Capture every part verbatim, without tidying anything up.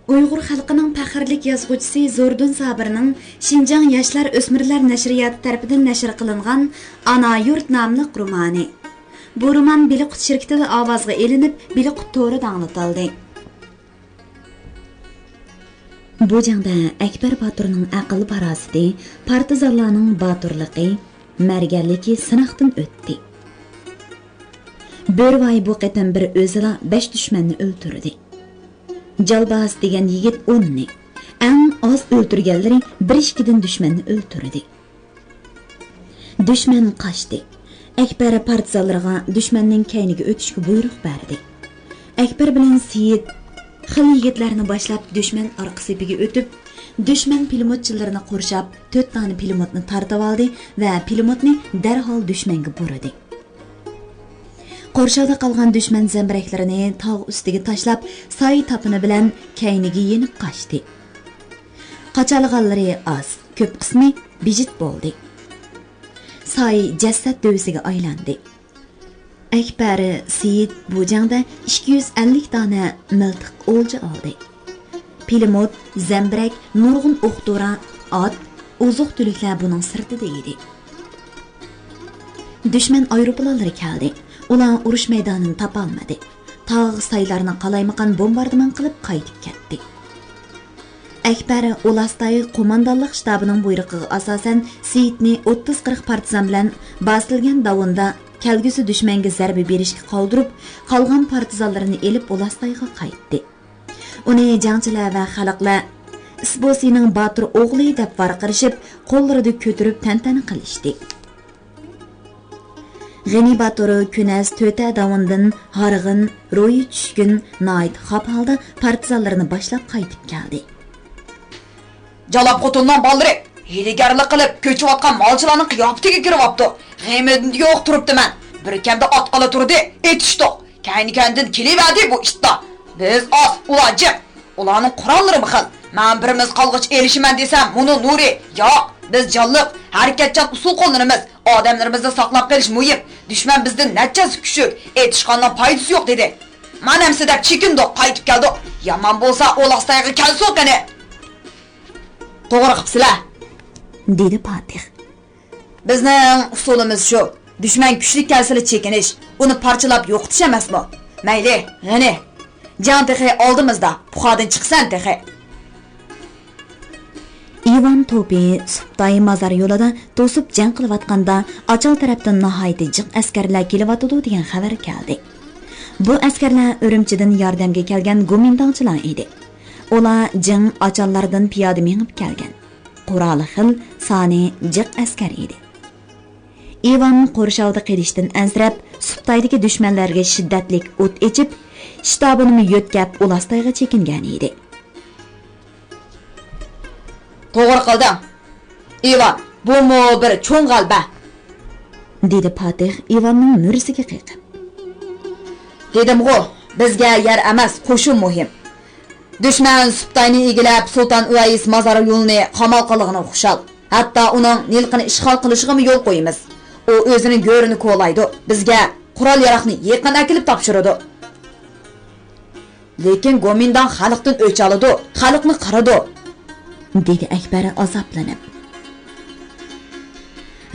ئۇيغۇر خەلقىنىڭ پەخىرلىك يازغۇچىسى زوردۇن سابىرنىڭ شىنجاڭ ياشلار ئۆسمۈرلەر نەشرىياتى تەرىپىدىن نەشر قىلىنغان ئانا يۇرت ناملىق رومانى. بۇ رومان بىلىقۇت شىركىتىدە ئاۋازغا ئېلىنىپ، بىلىقۇت تورىدا ئاڭلىتىلدى. بۇ جەڭدە ئەكبەر باتۇرنىڭ ئەقىل-پاراسىتى، پارتىزانلارنىڭ باتۇرلۇقى، مەرگەنلىكى سىناقتىن ئۆتتى. بۆرىۋاي بۇ قېتىم بىر ئۆزىلا بەش دۈشمەننى ئۆلتۈردى. جالباس دېگەن يىگىت ئوننى، ئەڭ ئاز ئۆلتۈرگەنلىرى بىر-ئىككىدىن دۈشمەننى ئۆلتۈردى. دۈشمەن قاچتى. ئەكبەر پارتىزانلىرىغا دۈشمەننىڭ كەينىگە ئۆتۈشكە بۇيرۇق بەردى. ئەكبەر بىلەن سېيىت خېلى يىگىتلەرنى باشلاپ، دۈشمەن ئارقا سېپىگە ئۆتۈپ، دۈشمەن پىلىموتچىلىرىنى قورشاپ، تۆت دانە پىلىموتنى تارتىۋالدى ۋە پىلىموتنى دەرھال دۈشمەنگە بۇرىدى. قورشاۋدا قالغان دۈشمەن زەمبىرەكلىرىنى تاغ ئۈستىگە تاشلاپ، سايە تاپىنى بىلەن كەينىگە يېنىپ قاچتى. قاچالىغانلىرى ئاز، كۆپ قىسمى بىجىت بولدى. ساي جەسەت دۆۋىسىگە ئايلاندى. ئەكبەر سېيىت بۇ جەڭدە ئىككى يۈز ئەللىك دانە مىلتىق ئولجا ئالدى. پىلىموت، زەمبىرەك، نۇرغۇن ئوق-دورا، ئات، ئوزۇق-تۈلۈكلەر بۇنىڭ سىرتىدا ئىدى. دۈشمەن ئايروپىلانلىرى كەلدى. ئۇلار ئۇرۇش مەيدانىنى تاپالمىدى. تاغ، سايلارنى قالايمىقان بومباردىمان قىلىپ قايتىپ كەتتى. ئەكبەر ئۇلاستاي قوماندانلىق شتابىنىڭ بۇيرۇقىغا ئاساسەن، سېيىتنى ئوتتۇز قىرىق پارتىزان بىلەن باسىلگەن داۋۇندا كەلگۈسى دۈشمەنگە زەربە بېرىشكە قالدۇرۇپ، قالغان پارتىزانلىرىنى ئېلىپ ئۇلاستايغا قايتتى. ئۇنى جەڭچىلەر ۋە خەلقلەر ئىسبوسىنىڭ باتۇر ئوغلى دەپ ۋارقىرىشىپ، قوللىرىدا كۆتۈرۈپ تەنتەنە قىلىشتى. غېنى باتۇر كۈنەس تۆتە داۋۇندىن ھارغىن، روھى چۈشكۈن، ناھايىتى خاپا ھالدا پارتىزانلىرىنى باشلاپ قايتىپ كەلدى. جالاپ خوتۇننىڭ بالىلىرى ھىيلىگەرلىك قىلىپ، كۆچۈۋاتقان مالچىلارنىڭ قىياپىتىگە كىرىۋاپتۇ. غېمىدىن يوق تۇرۇپتىمەن. بىر كەمدە ئاتقىلى تۇردى، ئېتىشتۇق. كەينى-كەينىدىن كېلىۋەردى بۇ ئىتلار. بىز ئاز، ئۇلار جىق. ئۇلارنىڭ قوراللىرىمۇ خىل. مەن بىرىمىز قالغۇچە ئېلىشىمەن دېسەم، مۇنۇ نۇرى، ياق، بىز جانلىق، ھەرىكەتچان ئۇسۇل قوللىنىمىز. ئادەملىرىمىزنى ساقلاپ قېلىش مۇھىم. دۈشمەن بىزدىن نەچچە ھەسسە كۈچلۈك. ئېتىشقاننىڭ پايدىسى يوق، دېدى. مانا ئەمسە دەپ چېكىندۇق، قايتىپ كەلدۇق. يامان بولسا ئۇلاستايغا كەلسۇن قېنى. توغرا قىپسىلە، دېدى پاتىخ. بىزنىڭ ئۇسۇلىمىز شۇ. دۈشمەن كۈچلۈك كەلسىلا چېكىنىش، ئۇنى پارچىلاپ يوقىتىش ئەمەسمۇ؟ مەيلى، غېنى. جەڭ تېخى ئالدىمىزدا، پۇخادىن چىقىسەن تېخى. ئىۋان توپى سۇپتاي مازار يولىدا توسۇپ جەڭ قىلىۋاتقاندا، ئاچال تەرەپتىن ناھايىتى جىق ئەسكەرلەر كېلىۋاتىدۇ دېگەن خەۋەر كەلدى. بۇ ئەسكەرلەر ئۈرۈمچىدىن ياردەمگە كەلگەن گومىنداڭچىلار ئىدى. ئۇلار جىڭ ئاچاللاردىن پىيادە مېڭىپ كەلگەن. قورالى خىل، سانى جىق ئەسكەر ئىدى. ئىۋان قورشاۋدا قېلىشتىن ئەنسىرەپ، سۇپتايدىكى دۈشمەنلەرگە شىددەتلىك ئوت ئېچىپ، شتابىنىمۇ يۆتكەپ، ئۇلاستايغا چېكىنگەن ئىدى. توغرا قىلدىڭ، ئىۋان، بۇمۇ بىر چوڭ غەلىبە، دېدى پاتىخ ئىۋاننىڭ مۈرىسىگە قېقىپ. دېدىمغۇ، بىزگە يەر ئەمەس، قوشۇن مۇھىم. دۈشمەن سۇپتاينى ئىگىلەپ، سۇلتان ئۇۋەيس مازار يولىنى قامال قىلغىنىغا خۇشال. ھەتتا ئۇنىڭ نىلقىنى ئىشغال قىلىشىغىمۇ يول قويىمىز. ئۇ ئۆزىنىڭ گۆرىنى كولايدۇ، بىزگە قورال-ياراغنى يېقىن ئەكېلىپ تاپشۇرىدۇ. لېكىن گومىنداڭ خەلقتىن ئۆچ ئالىدۇ، خەلقنى قىرىدۇ، دېدى ئەكبەر ئازابلىنىپ.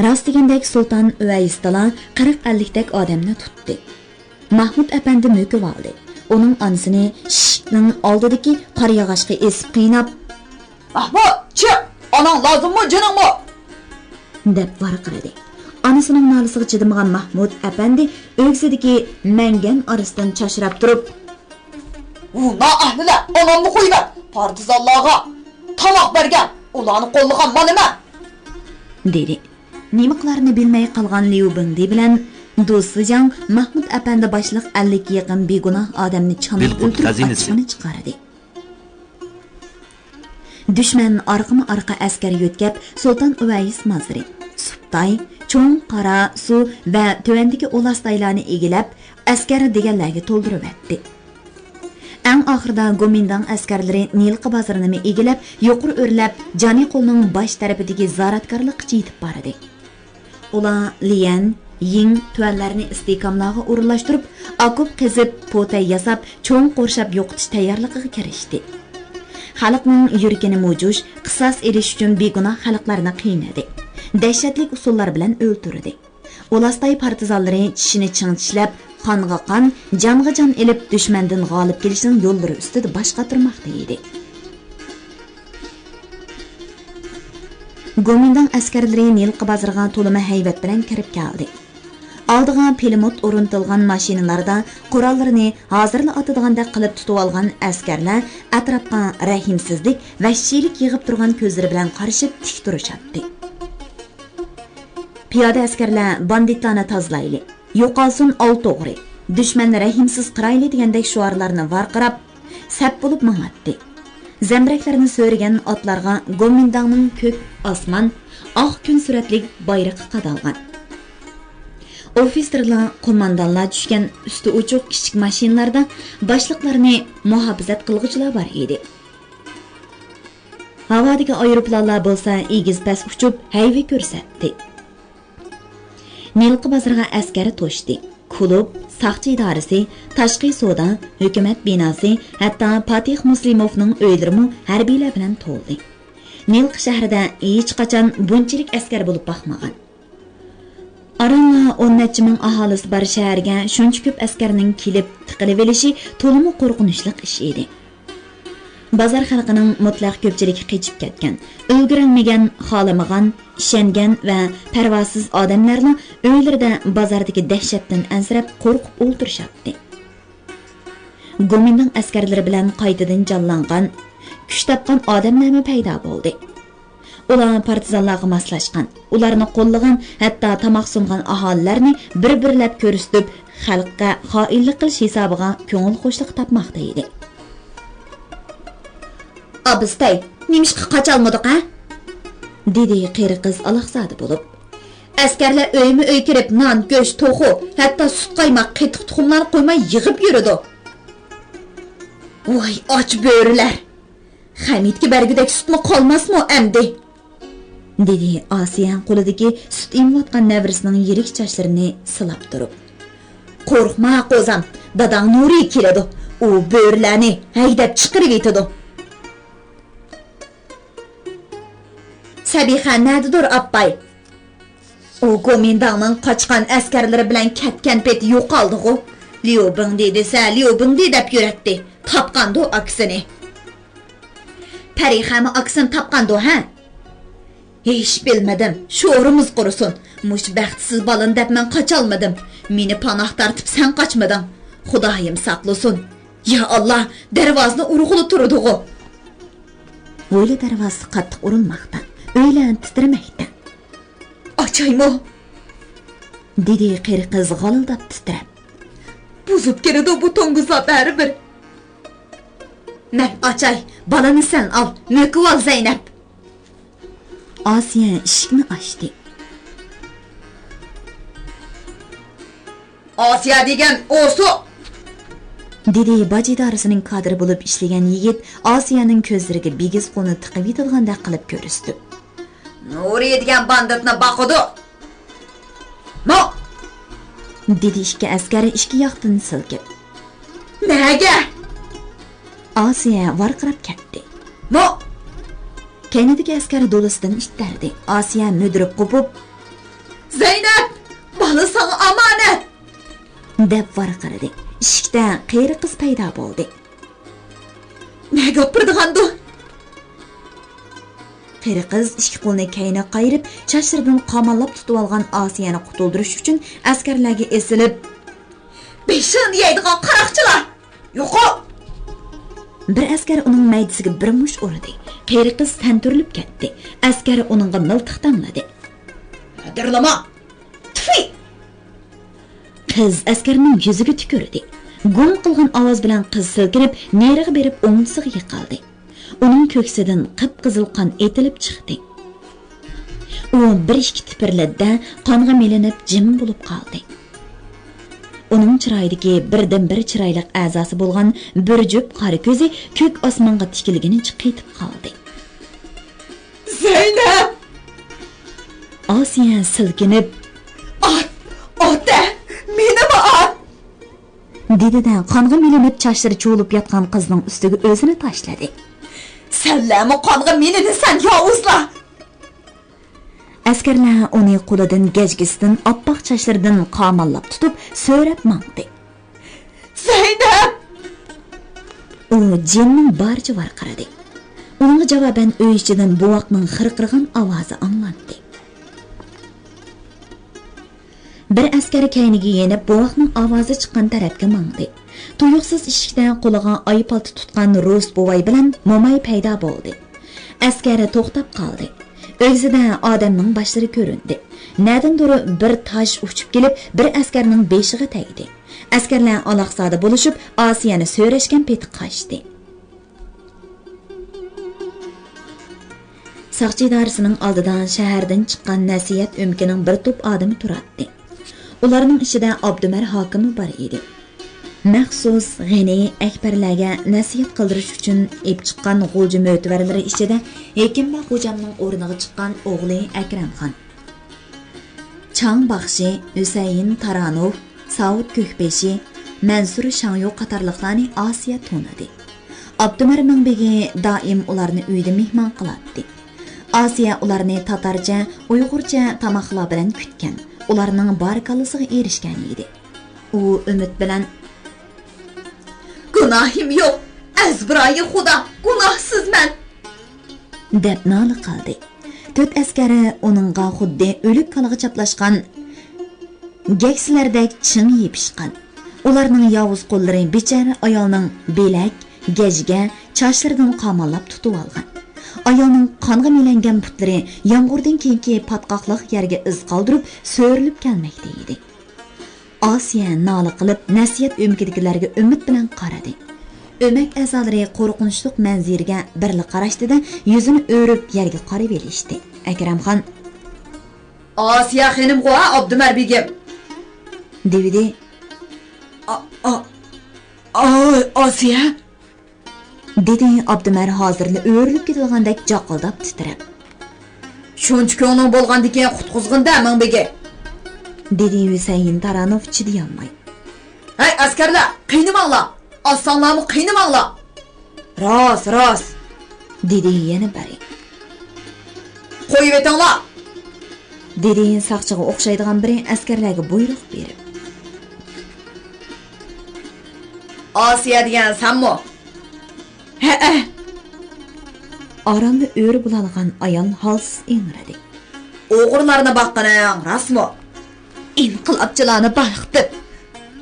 راست دېگەندەك، سۇلتان ئۇۋەيستالا قىرىق-ئەللىكتەك ئادەمنى تۇتتى. مەھمۇد ئەپەندى مۆكۈۋالدى. ئۇنىڭ ئانىسىنى شىشىكنىڭ ئالدىدىكى قارا ياغاچقا ئېسىپ قىيناپ، «مەھمۇد، چىق! ئاناڭ لازىممۇ، جېنىڭمۇ؟» دەپ ۋارقىرىدى. ئانىسىنىڭ نالىسىغا چىدىمىغان مەھمۇد ئەپەندى ئۆگزىدىكى مەڭگەن ئارىسىدىن چاچراپ تۇرۇپ، «ئۇ نائەھلىلەر ئانامنى قويۇۋەت! پارتىزانلارغا تاماق بەرگەن، ئۇلارنى قوللىغان مانا مەن!» دېدى. نېمە قىلارىنى بىلمەي قالغان ليۇ بىڭدى بىلەن دۇ سىجاڭ مەھمۇد ئەپەندى باشلىق ئەللىككە يېقىن بىگۇناھ ئادەمنى چاناپ ئۆلتۈرۈپ، ئاچچىقىنى چىقاردى. دۈشمەن ئارقىمۇ ئارقا ئەسكەر يۆتكەپ، سۇلتان ئۇۋەيس مازىرى، سۇپتاي، چوڭ قارا سۇ ۋە تۆۋەندىكى ئۇلاستايلارنى ئىگىلەپ، ئەسكەر دېگەنلەرگە تولدۇرۇۋەتتى. ئەڭ ئاخىرىدا گومىنداڭ ئەسكەرلىرى نىلقا بازىرىنىمۇ ئىگىلەپ، يۇقىرى ئۆرلەپ، جانىقولنىڭ باش تەرىپىدىكى زاراتكارلىققا يېتىپ باردى. ئۇلار ليەن، يىڭ تۈەنلەرنى ئىستىھكاملارغا ئورۇنلاشتۇرۇپ، ئاكوپ قېزىپ، پوتەي ياساپ، چوڭ قورشاپ يوقىتىش تەييارلىقىغا كىرىشتى. خەلقنىڭ يۈرىكىنى مۇجۇش، قىساس ئېلىش ئۈچۈن بىگۇناھ خەلقلەرنى قىينىدى. دەھشەتلىك ئۇسۇللار بىلەن ئۆلتۈردى. ئۇلاستاي پارتىزانلىرى چىشىنى چىڭ چىشلەپ، قانغا قان، جانغا جان ئېلىپ، دۈشمەندىن غالىب كېلىشنىڭ يوللىرى ئۈستىدە باش قاتۇرماقتا ئىدى. گومىنداڭ ئەسكەرلىرى نىلقا بازىرىغا تولىمۇ ھەيۋەت بىلەن كىرىپ كەلدى. ئالدىغا پىلىموت ئورنىتىلغان ماشىنىلاردا قوراللىرىنى ھازىرلا ئاتىدىغاندەك قىلىپ تۇتۇۋالغان ئەسكەرلەر ئەتراپقا رەھىمسىزلىك، ۋەھشىيلىك يېغىپ تۇرغان كۆزلىرى بىلەن قارىشىپ تىك تۇرۇشاتتى. پىيادە ئەسكەرلەر باندىتلارنى تازىلايلى، يوقالسۇن ئالتە ئوغرى، دۈشمەننى رەھىمسىز قىرايلى دېگەندەك شوئارلارنى ۋارقىراپ، سەپ بولۇپ ماڭاتتى. زەمبىرەكلەرنى سۆرىگەن ئاتلارغا گومىنداڭنىڭ كۆك ئاسمان، ئاق كۈن سۈرەتلىك بايرىقى قادالغان. ئوفىتسېرلار، قوماندانلار چۈشكەن ئۈستى ئوچۇق كىچىك ماشىنىلاردا باشلىقلارنى مۇھاپىزەت قىلغۇچىلار بار ئىدى. ھاۋادىكى ئايروپىلانلار بولسا ئېگىز-پەس ئۇچۇپ، ھەيۋە كۆرسەتتى. نىلقا بازىرىغا ئەسكەر توشتى. كۇلۇب، ساقچى ئىدارىسى، تاشقى سودا، ھۆكۈمەت بىناسى، ھەتتا پاتىخ مۇسلىموفنىڭ ئۆيلىرىمۇ ھەربىيلەر بىلەن تولدى. نىلقا شەھىرىدە ھېچقاچان بۇنچىلىك ئەسكەر بولۇپ باقمىغان. ئارانلا ئون نەچچە مىڭ ئاھالىسى بار شەھەرگە شۇنچە كۆپ ئەسكەرنىڭ كېلىپ تىقىلىۋېلىشى تولىمۇ قورقۇنچلۇق ئىش ئىدى. بازار خەلقىنىڭ مۇتلەق كۆپچىلىكى قېچىپ كەتكەن، ئۈلگۈرەلمىگەن، خالىمىغان، ئىشەنگەن ۋە پەرۋاسىز ئادەملەرلا ئۆيلىرىدە بازاردىكى دەھشەتتىن ئەنسىرەپ قورقۇپ ئولتۇرۇشاتتى. گومىنداڭ ئەسكەرلىرى بىلەن قايتىدىن جانلانغان، كۈچ تاپقان ئادەملەرمۇ پەيدا بولدى. ئۇلار پارتىزانلارغا ماسلاشقان، ئۇلارنى قوللىغان، ھەتتا تاماق سۇنغان ئاھالىلەرنى بىر-بىرلەپ كۆرسىتىپ، خەلققە خائىنلىق قىلىش ھېسابىغا كۆڭۈل خۇشلۇق تاپماقتا ئىدى. «ئابىستەي، نېمىشقا قاچالمىدۇق، ھە؟» دېدى قېرى قىز ئالاقزادە بولۇپ. «ئەسكەرلەر ئۆيمۇ ئۆي كىرىپ، نان، گۆش، توخۇ، ھەتتا سۈت، قايماق، قېتىق تۇخۇملارنى قويماي يىغىپ يۈرىدۇ. ۋاي ئاچ بۆرىلەر! خەمىتكە بەرگۈدەك سۈتمۇ قالماسمۇ ئەمدى؟» دېدى ئاسىيە قولىدىكى سۈت ئېمىۋاتقان نەۋرىسىنىڭ يىرىك چاچلىرىنى سىلاپ تۇرۇپ. «قورقما قوزام، داداڭ نۇرى كېلىدۇ، ئۇ بۆرىلەرنى ھەيدەپ چىقىرىۋېتىدۇ.» «سەبىخە نەدىدۇر ئاپاي؟» «ئۇ گومىنداڭنىڭ قاچقان ئەسكەرلىرى بىلەن كەتكەن پېتى يوقالدىغۇ. ليۇبىڭدى دېسە ليۇبىڭدى دەپ يۈرەتتى. تاپقاندۇ ئاكىسىنى.» «پەرىخەمۇ ئاكىسىنى تاپقاندۇ، ھە؟» «ھېچ بىلمىدىم، شورىمىز قۇرۇسۇن. مۇشۇ بەختسىز بالىنى دەپ مەن قاچالمىدىم. مېنى پاناھ تارتىپ سەن قاچمىدىڭ. خۇدايىم ساقلىسۇن. يا ئاللا، دەرۋازىنى ئۇرغىلى تۇرىدىغۇ.» ھويلا دەرۋازىسى قاتتىق ئۇرۇلماقتا، ئۆيلەر تىترىمەكتە. «ئاچايمۇ؟» دېدى قېرى قىز غالىلداپ تىترەپ. «بۇزۇپ كىرىدۇ بۇ توڭگۇزلار بەرىبىر.» «مەن ئاچاي، بالىنى سەن ئال، مۆكۈۋال زەينەپ.» ئاسىيە ئىشىكنى ئاچتى. «ئاسىيە دېگەن ئوسۇ!» دېدى باج ئىدارىسىنىڭ كادىرى بولۇپ ئىشلىگەن يىگىت ئاسىيەنىڭ كۆزلىرىگە بىگىز قولىنى تىقىۋېتىدىغاندەك قىلىپ كۆرسىتىپ. «نۇرى دېگەن باندىتنى باقىدۇ. مو!» دېدى ئىككى ئەسكەر ئىككى ياقتىن سىلكىپ. «نەگە؟» ئاسىيە ۋارقىراپ كەتتى. «مو!» كەينىدىكى ئەسكەر دولىسىدىن ئىتتەردى. ئاسىيە مۈدۈرۈپ قوپۇپ، «زەينەپ! بالا ساڭا ئامانەت!» دەپ ۋارقىرىدى. ئىشىكتە قېرى قىز پەيدا بولدى. «نەگە ئاپىرىدىغاندۇ؟» قېرى قىز ئىككى قولىنى كەينىگە قايرىپ، چاچلىرىدىن قاماللاپ تۇتۇۋالغان ئاسىيەنى قۇتۇلدۇرۇش ئۈچۈن ئەسكەرلەرگە ئېسىلىپ، «بېشىڭنى يەيدىغان قاراقچىلار! يوقول!» بىر ئەسكەر ئۇنىڭ مەيدىسىگە بىر مۇشت ئۇردى. قېرى قىز سەنتۈرۈلۈپ كەتتى. ئەسكەر ئۇنىڭغا مىلتىق تەڭلىدى. «ھەدىرلىما! تۈفى!» قىز ئەسكەرنىڭ يۈزىگە تۈكۈردى. گۇڭ قىلغان ئاۋاز بىلەن قىز سىلكىنىپ، نېرىغا بېرىپ ئوڭدىسىغا يىقىلدى. ئۇنىڭ كۆكسىدىن قىپقىزىل قان ئېتىلىپ چىقتى. ئۇ بىر-ئىككى تىپىرلىدى-دە، قانغا مىلىنىپ جىم بولۇپ قالدى. ئۇنىڭ چىرايىدىكى بىردىنبىر چىرايلىق ئەزاسى بولغان بىر جۈپ قارا كۆزى كۆك ئاسمانغا تىكىلگىنىچە قېتىپ قالدى. «زەينەپ!» ئاسىيە سىلكىنىپ، «ئات! ئات-دە! مېنىمۇ ئات!» دېدى-دە، قانغا مىلىنىپ چاچلىرى چۇۋۇلۇپ ياتقان قىزنىڭ ئۈستىگە ئۆزىنى تاشلىدى. سەنلەرمۇ قانغا مىلىنىسەن ياۋۇزلار! ئەسكەرلەر ئۇنى قولىدىن، گەجگىسىدىن، ئاپئاق چاچلىرىدىن قاماللاپ تۇتۇپ سۆرەپ ماڭدى. زەينەپ! ئۇ جېنىنىڭ بارىچە ۋارقىرىدى. ئۇنىڭغا جاۋابەن ئۆي ئىچىدىن بوۋاقنىڭ خىرقىرىغان ئاۋازى ئاڭلاندى. بىر ئەسكەر كەينىگە يېنىپ، بوۋاقنىڭ ئاۋازى چىققان تەرەپكە ماڭدى. تۇيۇقسىز ئىشىكتە قولىغا ئاي پالتا تۇتقان رۇس بوۋاي بىلەن موماي پەيدا بولدى. ئەسكەر توختاپ قالدى. ئۆگزىدە ئادەمنىڭ باشلىرى كۆرۈندى. نەدىندۇر بىر تاش ئۇچۇپ كېلىپ، بىر ئەسكەرنىڭ بېشىغا تەگدى. ئەسكەرلەر ئالاقزادە بولۇشۇپ، ئاسىيەنى سۆرەشكەن پېتى قاچتى. ساقچى ئىدارىسىنىڭ ئالدىدا شەھەردىن چىققان نەسىھەت ئۆمىكىنىڭ بىر توپ ئادىمى تۇراتتى. ئۇلارنىڭ ئىچىدە ئابدۇمەر ھاكىممۇ بار ئىدى. مەخسۇس غېنى ئەكبەرلەرگە نەسىھەت قىلدۇرۇش ئۈچۈن ئېلىپ چىققان غۇلجا مۆتىۋەرلىرى ئىچىدە ھېكىمبەگ خوجامنىڭ ئورنىغا چىققان ئوغلى ئەكرەمخان، چاڭ باخشى، ھۈسەيىن تارانوف، ساۋۇت كۆكبېشى، مەنسۇر شاڭيۇ قاتارلىقلارنى ئاسىيە تونۇدى. ئابدۇمەر مىڭبېگى دائىم ئۇلارنى ئۆيىدە مېھمان قىلاتتى. ئاسىيە ئۇلارنى تاتارچە، ئۇيغۇرچە تاماقلار بىلەن كۈتكەن، ئۇلارنىڭ بارىكاللىسىغا ئېرىشكەن ئىدى. ئۇ ئۈمىد بىلەن، گۇناھىم يوق، ئەزبىرايى خۇدا، گۇناھسىزمەن! دەپ نالە قىلدى. تۆت ئەسكەر ئۇنىڭغا خۇددى ئۆلۈك كالىغا چاپلاشقان گەكسىلەردەك چىڭ يېپىشقان. ئۇلارنىڭ ياۋۇز قوللىرى بىچارە ئايالنىڭ بىلەك، گەجگە، چاچلىرىدىن قاماللاپ تۇتۇۋالغان. ئايالنىڭ قانغا مىلەنگەن پۇتلىرى يامغۇردىن كېيىنكى پاتقاقلىق يەرگە ئىز قالدۇرۇپ سۆرىلىپ كەلمەكتە ئىدى. ئاسىيە نالە قىلىپ، نەسىھەت ئۆمىكىدىكىلەرگە ئۈمىد بىلەن قارىدى. ئۆمەك ئەزالىرى قورقۇنچلۇق مەنزىرىگە بىرلا قاراشتى-دە، يۈزىنى ئۆرۈپ يەرگە قارىۋېلىشتى. ئەكرەمخان، ئاسىيە خېنىمغۇ ھە، ئابدۇمەر بېگىم؟ دېۋىدى. ئا، ئا، ئا، ئاسىيە؟ دېدى ئابدۇمەر ھازىرلا ئۆرۈلۈپ كېتىدىغاندەك جاقىلداپ تىترەپ. شۇنچە كۆڭلۈڭ بولغاندىكىن قۇتقۇزغىن-دە، مىڭبېگى! دېدى ھۈسەيىن تارانوف چىدىيالماي. ھەي، ئەسكەرلەر، قىينىماڭلار! ئاتساڭلارمۇ قىينىماڭلار! راست، راست! دېدى يەنە بىرى. قويۇۋېتىڭلار! دېدى ساقچىغا ئوخشايدىغان بىرى ئەسكەرلەرگە بۇيرۇق بېرىپ. ئاسىيە دېگەن سەنمۇ؟ ھەئە! ئارانلا ئۆرە بولالىغان ئايال ھالسىز ئىڭرىدى. ئوغرىلارنى باققىنىڭ راستمۇ؟ ئىنقىلابچىلارنى بايقىتىپ،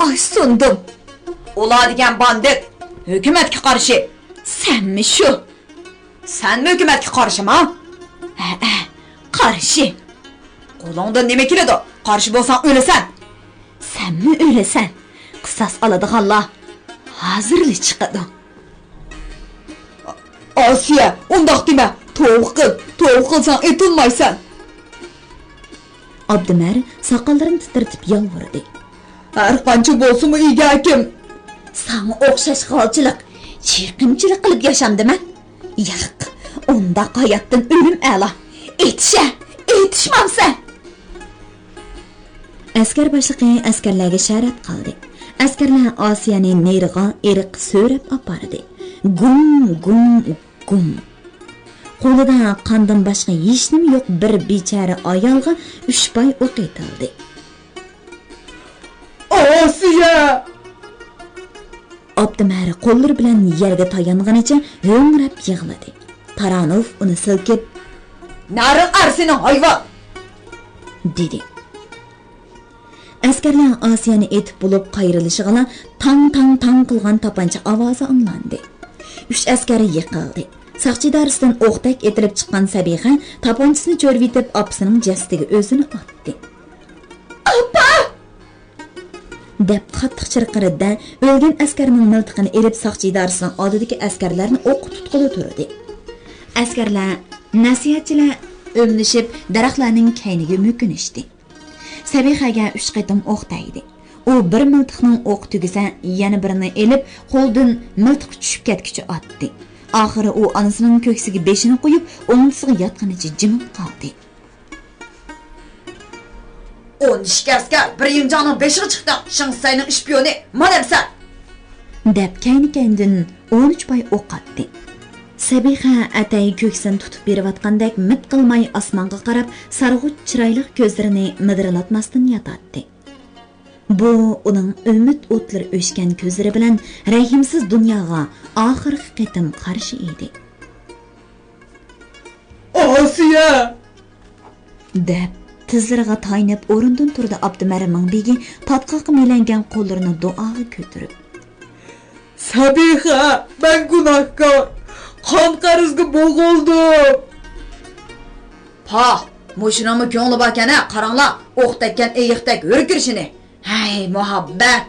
ئاچ سۇندۇم. ئۇلار دېگەن باندىت، ھۆكۈمەتكە قارشى. سەنمۇ شۇ؟ سەنمۇ ھۆكۈمەتكە قارشىما؟ ھەئە، قارشى. قولۇڭدىن نېمە كېلىدۇ؟ قارشى بولساڭ ئۆلىسەن. سەنمۇ ئۆلىسەن. قىساس ئالىدىغانلار ھازىرلا چىقىدۇ. ئاسىيە، ئۇنداق دېمە. توۋا قىل، توۋا قىلساڭ ئېتىلمايسەن. ئابدۇمەر ساقاللىرىنى تىترىتىپ يالۋۇردى. ھەر قانچە بولسىمۇ ئىگە ھاكىم. ساڭا ئوخشاش غالچىلىق، چېقىمچىلىق قىلىپ ياشامدىمەن؟ ياق، ئۇنداق ھاياتتىن ئۆلۈم ئەلا. ئېتىشە، ئېتىشمامسەن؟ ئەسكەر باشلىقى ئەسكەرلەرگە شارەت قىلدى. ئەسكەرلەر ئاسىيەنى نېرىغا ئېرىق سۆرەپ ئاپاردى. گۇم، گۇم، گۇم. قولىدا قاندىن باشقا ھېچنېمە يوق بىر بىچارە ئايالغا ئۈچ پاي ئوق ئېتىلدى. ئاسىيە! ئابدۇمەر قوللىرى بىلەن يەرگە تايانغىنىچە ھۆڭرەپ يىغلىدى. تارانوف ئۇنى سىلكىپ، نەرىڭ ئەر سېنىڭ، ھايۋان! دېدى. ئەسكەرلەر ئاسىيەنى ئېتىپ بولۇپ قايرىلىشىغىلا تاڭ، تاڭ، تاڭ قىلغان تاپانچا ئاۋازى ئاڭلاندى. ئۈچ ئەسكەر يىقىلدى. ساقچى ئىدارىسىدىن ئوقتەك ئېتىلىپ چىققان سەبىخە تاپانچىسىنى چۆرۈۋېتىپ ئاپىسىنىڭ جەسىتىگە ئۆزىنى ئاتتى. ئاپا! دەپ قاتتىق چىرقىرىدى-دە، ئۆلگەن ئەسكەرنىڭ مىلتىقىنى ئېلىپ، ساقچى ئىدارىسىنىڭ ئالدىدىكى ئەسكەرلەرنى ئوققا تۇتقىلى تۇردى. ئەسكەرلەر، نەسىھەتچىلەر ئۆمىلىشىپ، دەرەخلەرنىڭ كەينىگە مۆكۈنۈشتى. سەبىخەگە ئۈچ قېتىم ئوق تەگدى. ئۇ بىر مىلتىقنىڭ ئوقى تۈگىسە، يەنە بىرىنى ئېلىپ، قولىدىن مىلتىقى چۈشۈپ كەتكۈچە ئاتتى. ئاخىرى ئۇ ئانىسىنىڭ كۆكسىگە بېشىنى قويۇپ، ئوڭدىسىغا ياتقىنىچە جىمىپ قالدى. ئون ئىككى ئەسكەر بىر يىڭجاڭنىڭ بېشىغا چىقتى. شېڭ سەينىڭ ئىشپىيونى مانا ئەمسە! دەپ كەينى-كەينىدىن ئون ئۈچ پاي ئوق ئاتتى. سەبىخە ئەتەي كۆكسىنى تۇتۇپ بېرىۋاتقاندەك مىت قىلماي ئاسمانغا قاراپ، سارغۇچ چىرايلىق كۆزلىرىنى مىدىرلاتماستىن ياتاتتى. بۇ ئۇنىڭ ئۈمىد ئوتلىرى ئۆچكەن كۆزلىرى بىلەن رەھىمسىز دۇنياغا ئاخىرقى قېتىم قارىشى ئىدى. ئاسىيە! دەپ، تىزلىرىغا تايىنىپ ئورنىدىن تۇردى ئابدۇمەرىم مىڭبېگى پاتقاققا مىلەنگەن قوللىرىنى دۇئاغا كۆتۈرۈپ. سەبىخە، مەن گۇناھكار، قان قەرزگە بوغۇلدۇم. پاھ، مۇشۇنىڭمۇ كۆڭلى باركەن ھە، قاراڭلار، ئوق تەگكەن ئېيىقتەك ھۆركىرىشىنى. ھەي، مۇھەببەت!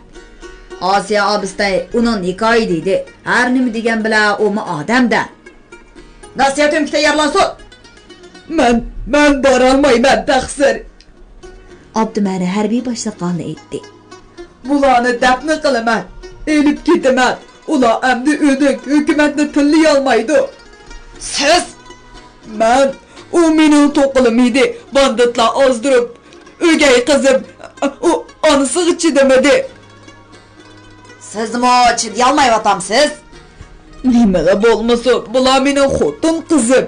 ئاسىيە ئابىستەي ئۇنىڭ نىكاھى دېدى. ھەر نېمە دېگەن بىلەن ئۇمۇ ئادەم-دە. نەسىھەتىمگە تەييارلانسۇن! مەن، مەن بارالمايمەن، تەقسىر. ئابدۇمەرى ھەربىي باشلىققا ئېيتتى. بۇلارنى دەپنە قىلىمەن، ئېلىپ كېتىمەن. ئۇلار ئەمدى ئۆلۈك، ھۆكۈمەتنى تىللىيالمايدۇ. سىز؟ مەن، ئۇ مېنىڭ توقىلىم ئىدى، باندىتلار ئازدۇرۇپ، ئۆگەي قىزىم، ئۇ ئانىسىغا چىدىمىدى. سىزمۇ چىدىيالمايۋاتامسىز؟ نېمىلا بولمىسۇن، بۇلار مېنىڭ خوتۇن قىزىم.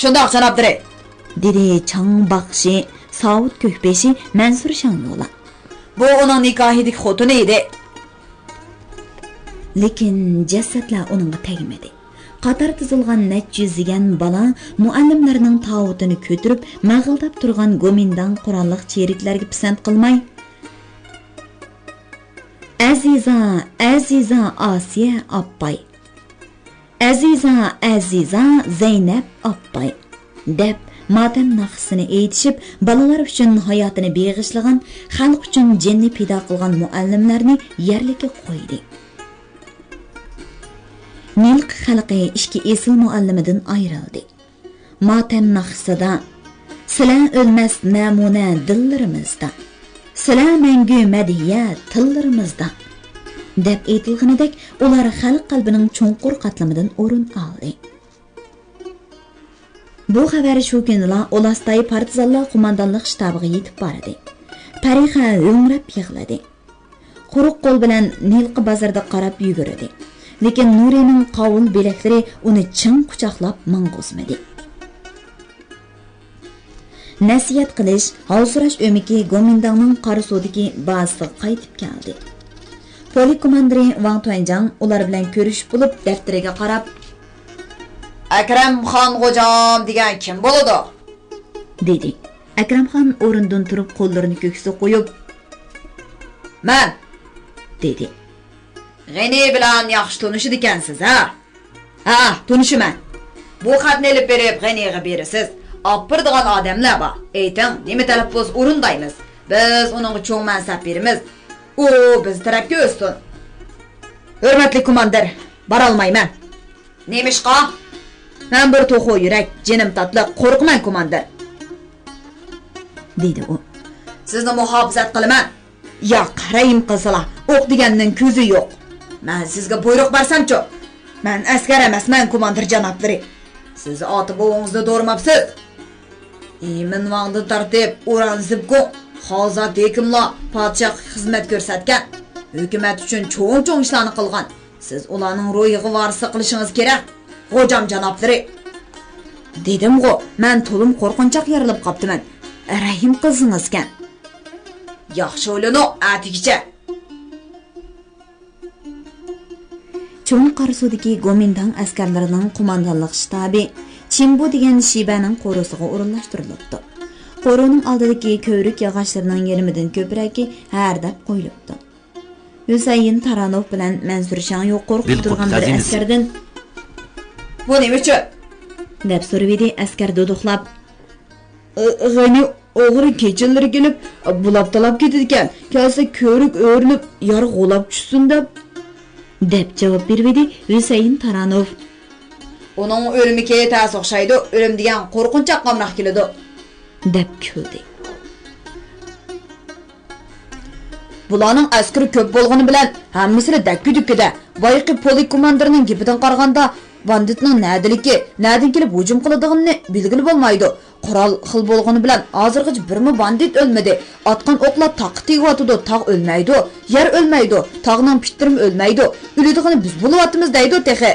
شۇنداق، جانابلىرى! دېدى چاڭ باخشى، ساۋۇت كۆكبېشى مەنسۇر شاڭيولا. بۇ ئۇنىڭ نىكاھىدىكى خوتۇنى ئىدى. لېكىن جەسەتلەر ئۇنىڭغا تەگمىدى. قاتار تىزىلغان نەچچە يۈزلىگەن بالا مۇئەللىملەرنىڭ تاۋۇتىنى كۆتۈرۈپ ماغىلداپ تۇرغان گومىنداڭ قوراللىق چېرىكلەرگە پىسەنت قىلماي، ئەزىزا، ئەزىزا ئاسىيە ئاپپاي! ئەزىزا، ئەزىزا زەينەپ ئاپپاي! دەپ، ماتەم ناخشىسىنى ئېيتىشىپ، بالىلار ئۈچۈن ھاياتىنى بېغىشلىغان، خەلق ئۈچۈن جېنىنى پىدا قىلغان مۇئەللىملەرنى يەرلىككە قويدى. نىلقا خەلقى ئىككى ئېسىل مۇئەللىمىدىن ئايرىلدى. ماتەم ناخشىسىدا، سىلەر ئۆلمەس نەمۇنە دىللىرىمىزدا، سىلەر مەڭگۈ مەدھىيە تىللىرىمىزدا، دەپ ئېيتىلغىنىدەك، ئۇلار خەلق قەلبىنىڭ چوڭقۇر قاتلىمىدىن ئورۇن ئالدى. بۇ خەۋەر شۇ كۈنىلا ئۇلاستاي پارتىزانلار قوماندانلىق شتابىغا يېتىپ باردى. پەرىخە ھۆڭرەپ يىغلىدى. قۇرۇق قول بىلەن نىلقا بازىرىدا قاراپ يۈگۈردى. لېكىن نۇرىنىڭ قاۋۇل بىلەكلىرى ئۇنى چىڭ قۇچاقلاپ ماڭغۇزمىدى. نەسىھەت قىلىش، ھال سوراش ئۆمىكى گومىنداڭنىڭ قاراسۇدىكى بازىسىغا قايتىپ كەلدى. پولك كوماندىرى ۋاڭ تۇەنجاڭ ئۇلار بىلەن كۆرۈشۈپ بولۇپ، دەپتىرىگە قاراپ، ئەكرەمخان غوجام دېگەن كىم بولىدۇ؟ دېدى. ئەكرەمخان ئورنىدىن تۇرۇپ، قوللىرىنى كۆكسىگە قويۇپ، مەن! دېدى. غېنى بىلەن ياخشى تونۇشىدىكەنسىز ھە؟ ھە، تونۇشىمەن. بۇ خەتنى ئېلىپ بېرىپ غېنىغا بېرىسىز. ئاپىرىدىغان ئادەملەر بار. ئېيتىڭ، نېمە تەلەپ بولسا ئورۇندايمىز. بىز ئۇنىڭغا چوڭ مەنسەپ بېرىمىز. ئۇ بىز تەرەپكە ئۆتسۇن. ھۆرمەتلىك كوماندىر، بارالمايمەن. نېمىشقا؟ مەن بىر توخۇ يۈرەك، جېنىم تاتلىق، قورقىمەن، كوماندىر. دېدى ئۇ. سىزنى مۇھاپىزەت قىلىمەن. ياق، رەھىم قىلسىلا، ئوق دېگەننىڭ كۆزى يوق. مەن سىزگە بۇيرۇق بەرسەمچۇ؟ مەن ئەسكەر ئەمەسمەن، كوماندىر جانابلىرى. سىز ئاتا بوۋىڭىزنى دورىماپسىز. ئىمىن ۋاڭدىن تارتىپ ئۇران زىبگۇڭ، خازا دېكىملار پادىشاھقا خىزمەت كۆرسەتكەن، ھۆكۈمەت ئۈچۈن چوڭ-چوڭ ئىشلارنى قىلغان. سىز ئۇلارنىڭ روھىغا ۋارىسلىق قىلىشىڭىز كېرەك، غوجام جانابلىرى. دېدىمغۇ، مەن تولىمۇ قورقۇنچاق يارىلىپ قاپتىمەن. رەھىم قىلسىڭىزكەن. ياخشى ئويلىنىڭ، ئەتىگىچە. چوڭ قاراسۇدىكى گومىنداڭ ئەسكەرلىرىنىڭ قوماندانلىق شتابى چىمبۇ دېگەن شىبەنىڭ قورۇسىغا ئورۇنلاشتۇرۇلۇپتۇ. قورۇنىڭ ئالدىدىكى كۆۋرۈك ياغاچلىرىنىڭ يېرىمىدىن كۆپرەكى ھەردەپ قويۇلۇپتۇ. ھۈسەيىن تارانوف بىلەن مەنسۇر شاڭيو قورقۇپ تۇرغان بىر ئەسكەردىن، بۇ نېمە ئۈچۈن؟ دەپ سورىۋىدى ئەسكەر دۇدۇقلاپ. غېنى ئوغرى كېچىلىرى كېلىپ، بۇلاپ تالاپ كېتىدىكەن، كەلسە كۆۋرۈك ئۆرۈلۈپ، يارغا غۇلاپ چۈشسۇن دەپ، دەپ جاۋاب بېرىۋىدى ھۈسەيىن تارانوف. ئۇنىڭ ئۆلۈمى تەس ئوخشايدۇ، ئۆلۈم دېگەن قورقۇنچاق ئامراق كېلىدۇ، دەپ كۈلدى. بۇلارنىڭ ئەسكىرى كۆپ بولغىنى بىلەن ھەممىسىلا دەككە-دۈككىدە. بايىقى پولك كوماندىرىنىڭ گېپىدىن قارىغاندا، باندىتنىڭ نەدىلىكى، نەدىن كېلىپ ھۇجۇم قىلىدىغىنىنى بىلگىلى بولمايدۇ. قورال خىل بولغىنى بىلەن ھازىرغىچە بىرمۇ باندىت ئۆلمىدى. ئاتقان ئوقلار تاغقا تېگىۋاتىدۇ، تاغ ئۆلمەيدۇ، يەر ئۆلمەيدۇ، تاغنىڭ پىتتىرىمۇ ئۆلمەيدۇ. ئۆلىدىغىنى بىز بولۇۋاتىمىز دەيدۇ تېخى.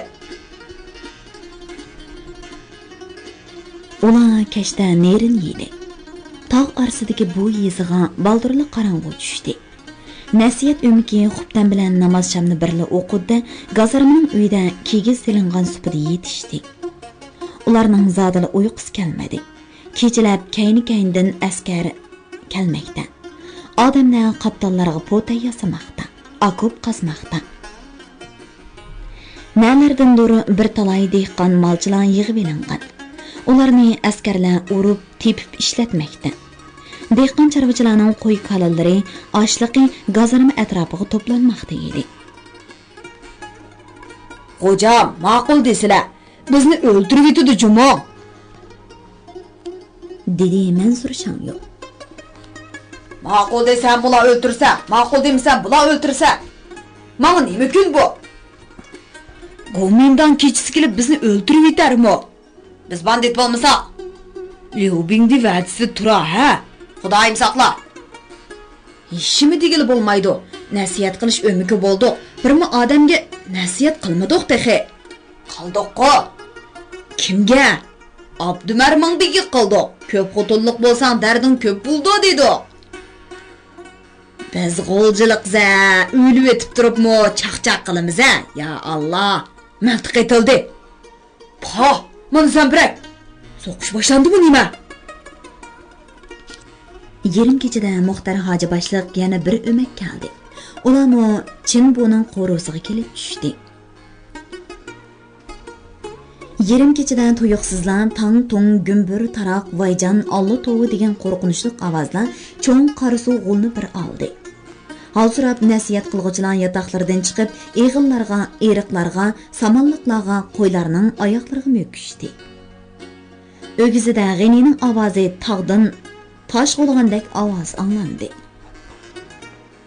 كەچتە نېرىن يېدى. تاغ ئارىسىدىكى بۇ يېزىغا بالدۇرلا قاراڭغۇ چۈشتى. نەسىھەت ئۆمىكى خۇپتەن بىلەن ناماز شامنى بىرلا ئوقۇدى، گازارمىنىڭ ئۆيىدە كىگىز سېلىنغان سۇپىدا يېتىشتى. ئۇلارنىڭ زادىلا ئۇيقۇسى كەلمىدى. كېچىلەپ كەينى-كەينىدىن ئەسكەر كەلمەكتە. ئادەملەر قاپتاللارغا پوتەي ياسىماقتا، ئاكوپ قازماقتا. نەلەردىندۇر بىر تالاي دېھقان مالچىلار يىغىۋېلىنغان. ئۇلارنى ئەسكەرلەر ئۇرۇپ، تېپىپ ئىشلەتمەكتە. دېھقان چارۋىچىلارنىڭ قوي-كالىلىرى، ئاشلىقى گازارما ئەتراپىغا توپلانماقتا ئىدى. «خوجام، ماقۇل دېسىلە، بىزنى ئۆلتۈرۈۋېتىدۇ جۇمۇ!» دېدى مەنسۇر شاڭيۇ. «ماقۇل دېسەم بۇلار ئۆلتۈرسە، ماقۇل دېمىسەم بۇلار ئۆلتۈرسە. ماڭا نېمە كۈن بۇ؟ گومىنداڭ كېچىسى كېلىپ بىزنى ئۆلتۈرۈۋېتەرمۇ؟ بىز باندىت بولمىساق، ليۇبىڭدى ۋەدىسىدە تۇرا، ھە؟ خۇدايىم ساقلا!» ھېچنېمە دېگىلى بولمايدۇ. نەسىھەت قىلىش ئۆمىكى بولدۇق. بىرمۇ ئادەمگە نەسىھەت قىلمىدۇق تېخى. قىلدۇققۇ. كىمگە؟ ئابدۇمەرمىڭ بېگىگە قىلدۇق. كۆپ خوتۇنلۇق بولساڭ دەردىڭ كۆپ بولىدۇ دېدۇق. بىز غۇلجىلىقزە، ئۆلۈۋېتىپ تۇرۇپمۇ چاقچاق قىلىمىزە. يا ئاللا، مىلتىق ئېتىلدى. پاھ، مانا زەمبىرەك! سوقۇش باشلاندىمۇ نېمە؟ يېرىم كېچىدە مۇختەر ھاجى باشلىق يەنە بىر ئۆمەك كەلدى. ئۇلارمۇ چىن بۇنىڭ قورۇسىغا كېلىپ چۈشتى. يېرىم كېچىدە تۇيۇقسىزلا تاڭ-تۇڭ، گۈمبۈر، تاراق، ۋايجان، ئاللا توۋا دېگەن قورقۇنچلۇق ئاۋازلار چوڭ قاراسۇ غولىنى بىر ئالدى. ھالسىراپ نەسىھەت قىلغۇچىلار ياتاقلىرىدىن چىقىپ، ئېغىللارغا، ئېرىقلارغا، سامانلىقلارغا، قويلارنىڭ ئاياقلىرىغا مۆكۈشتى. ئۆگزىدە غېنىنىڭ ئاۋازى تاغدىن تاش غۇلىغاندەك ئاۋاز ئاڭلاندى.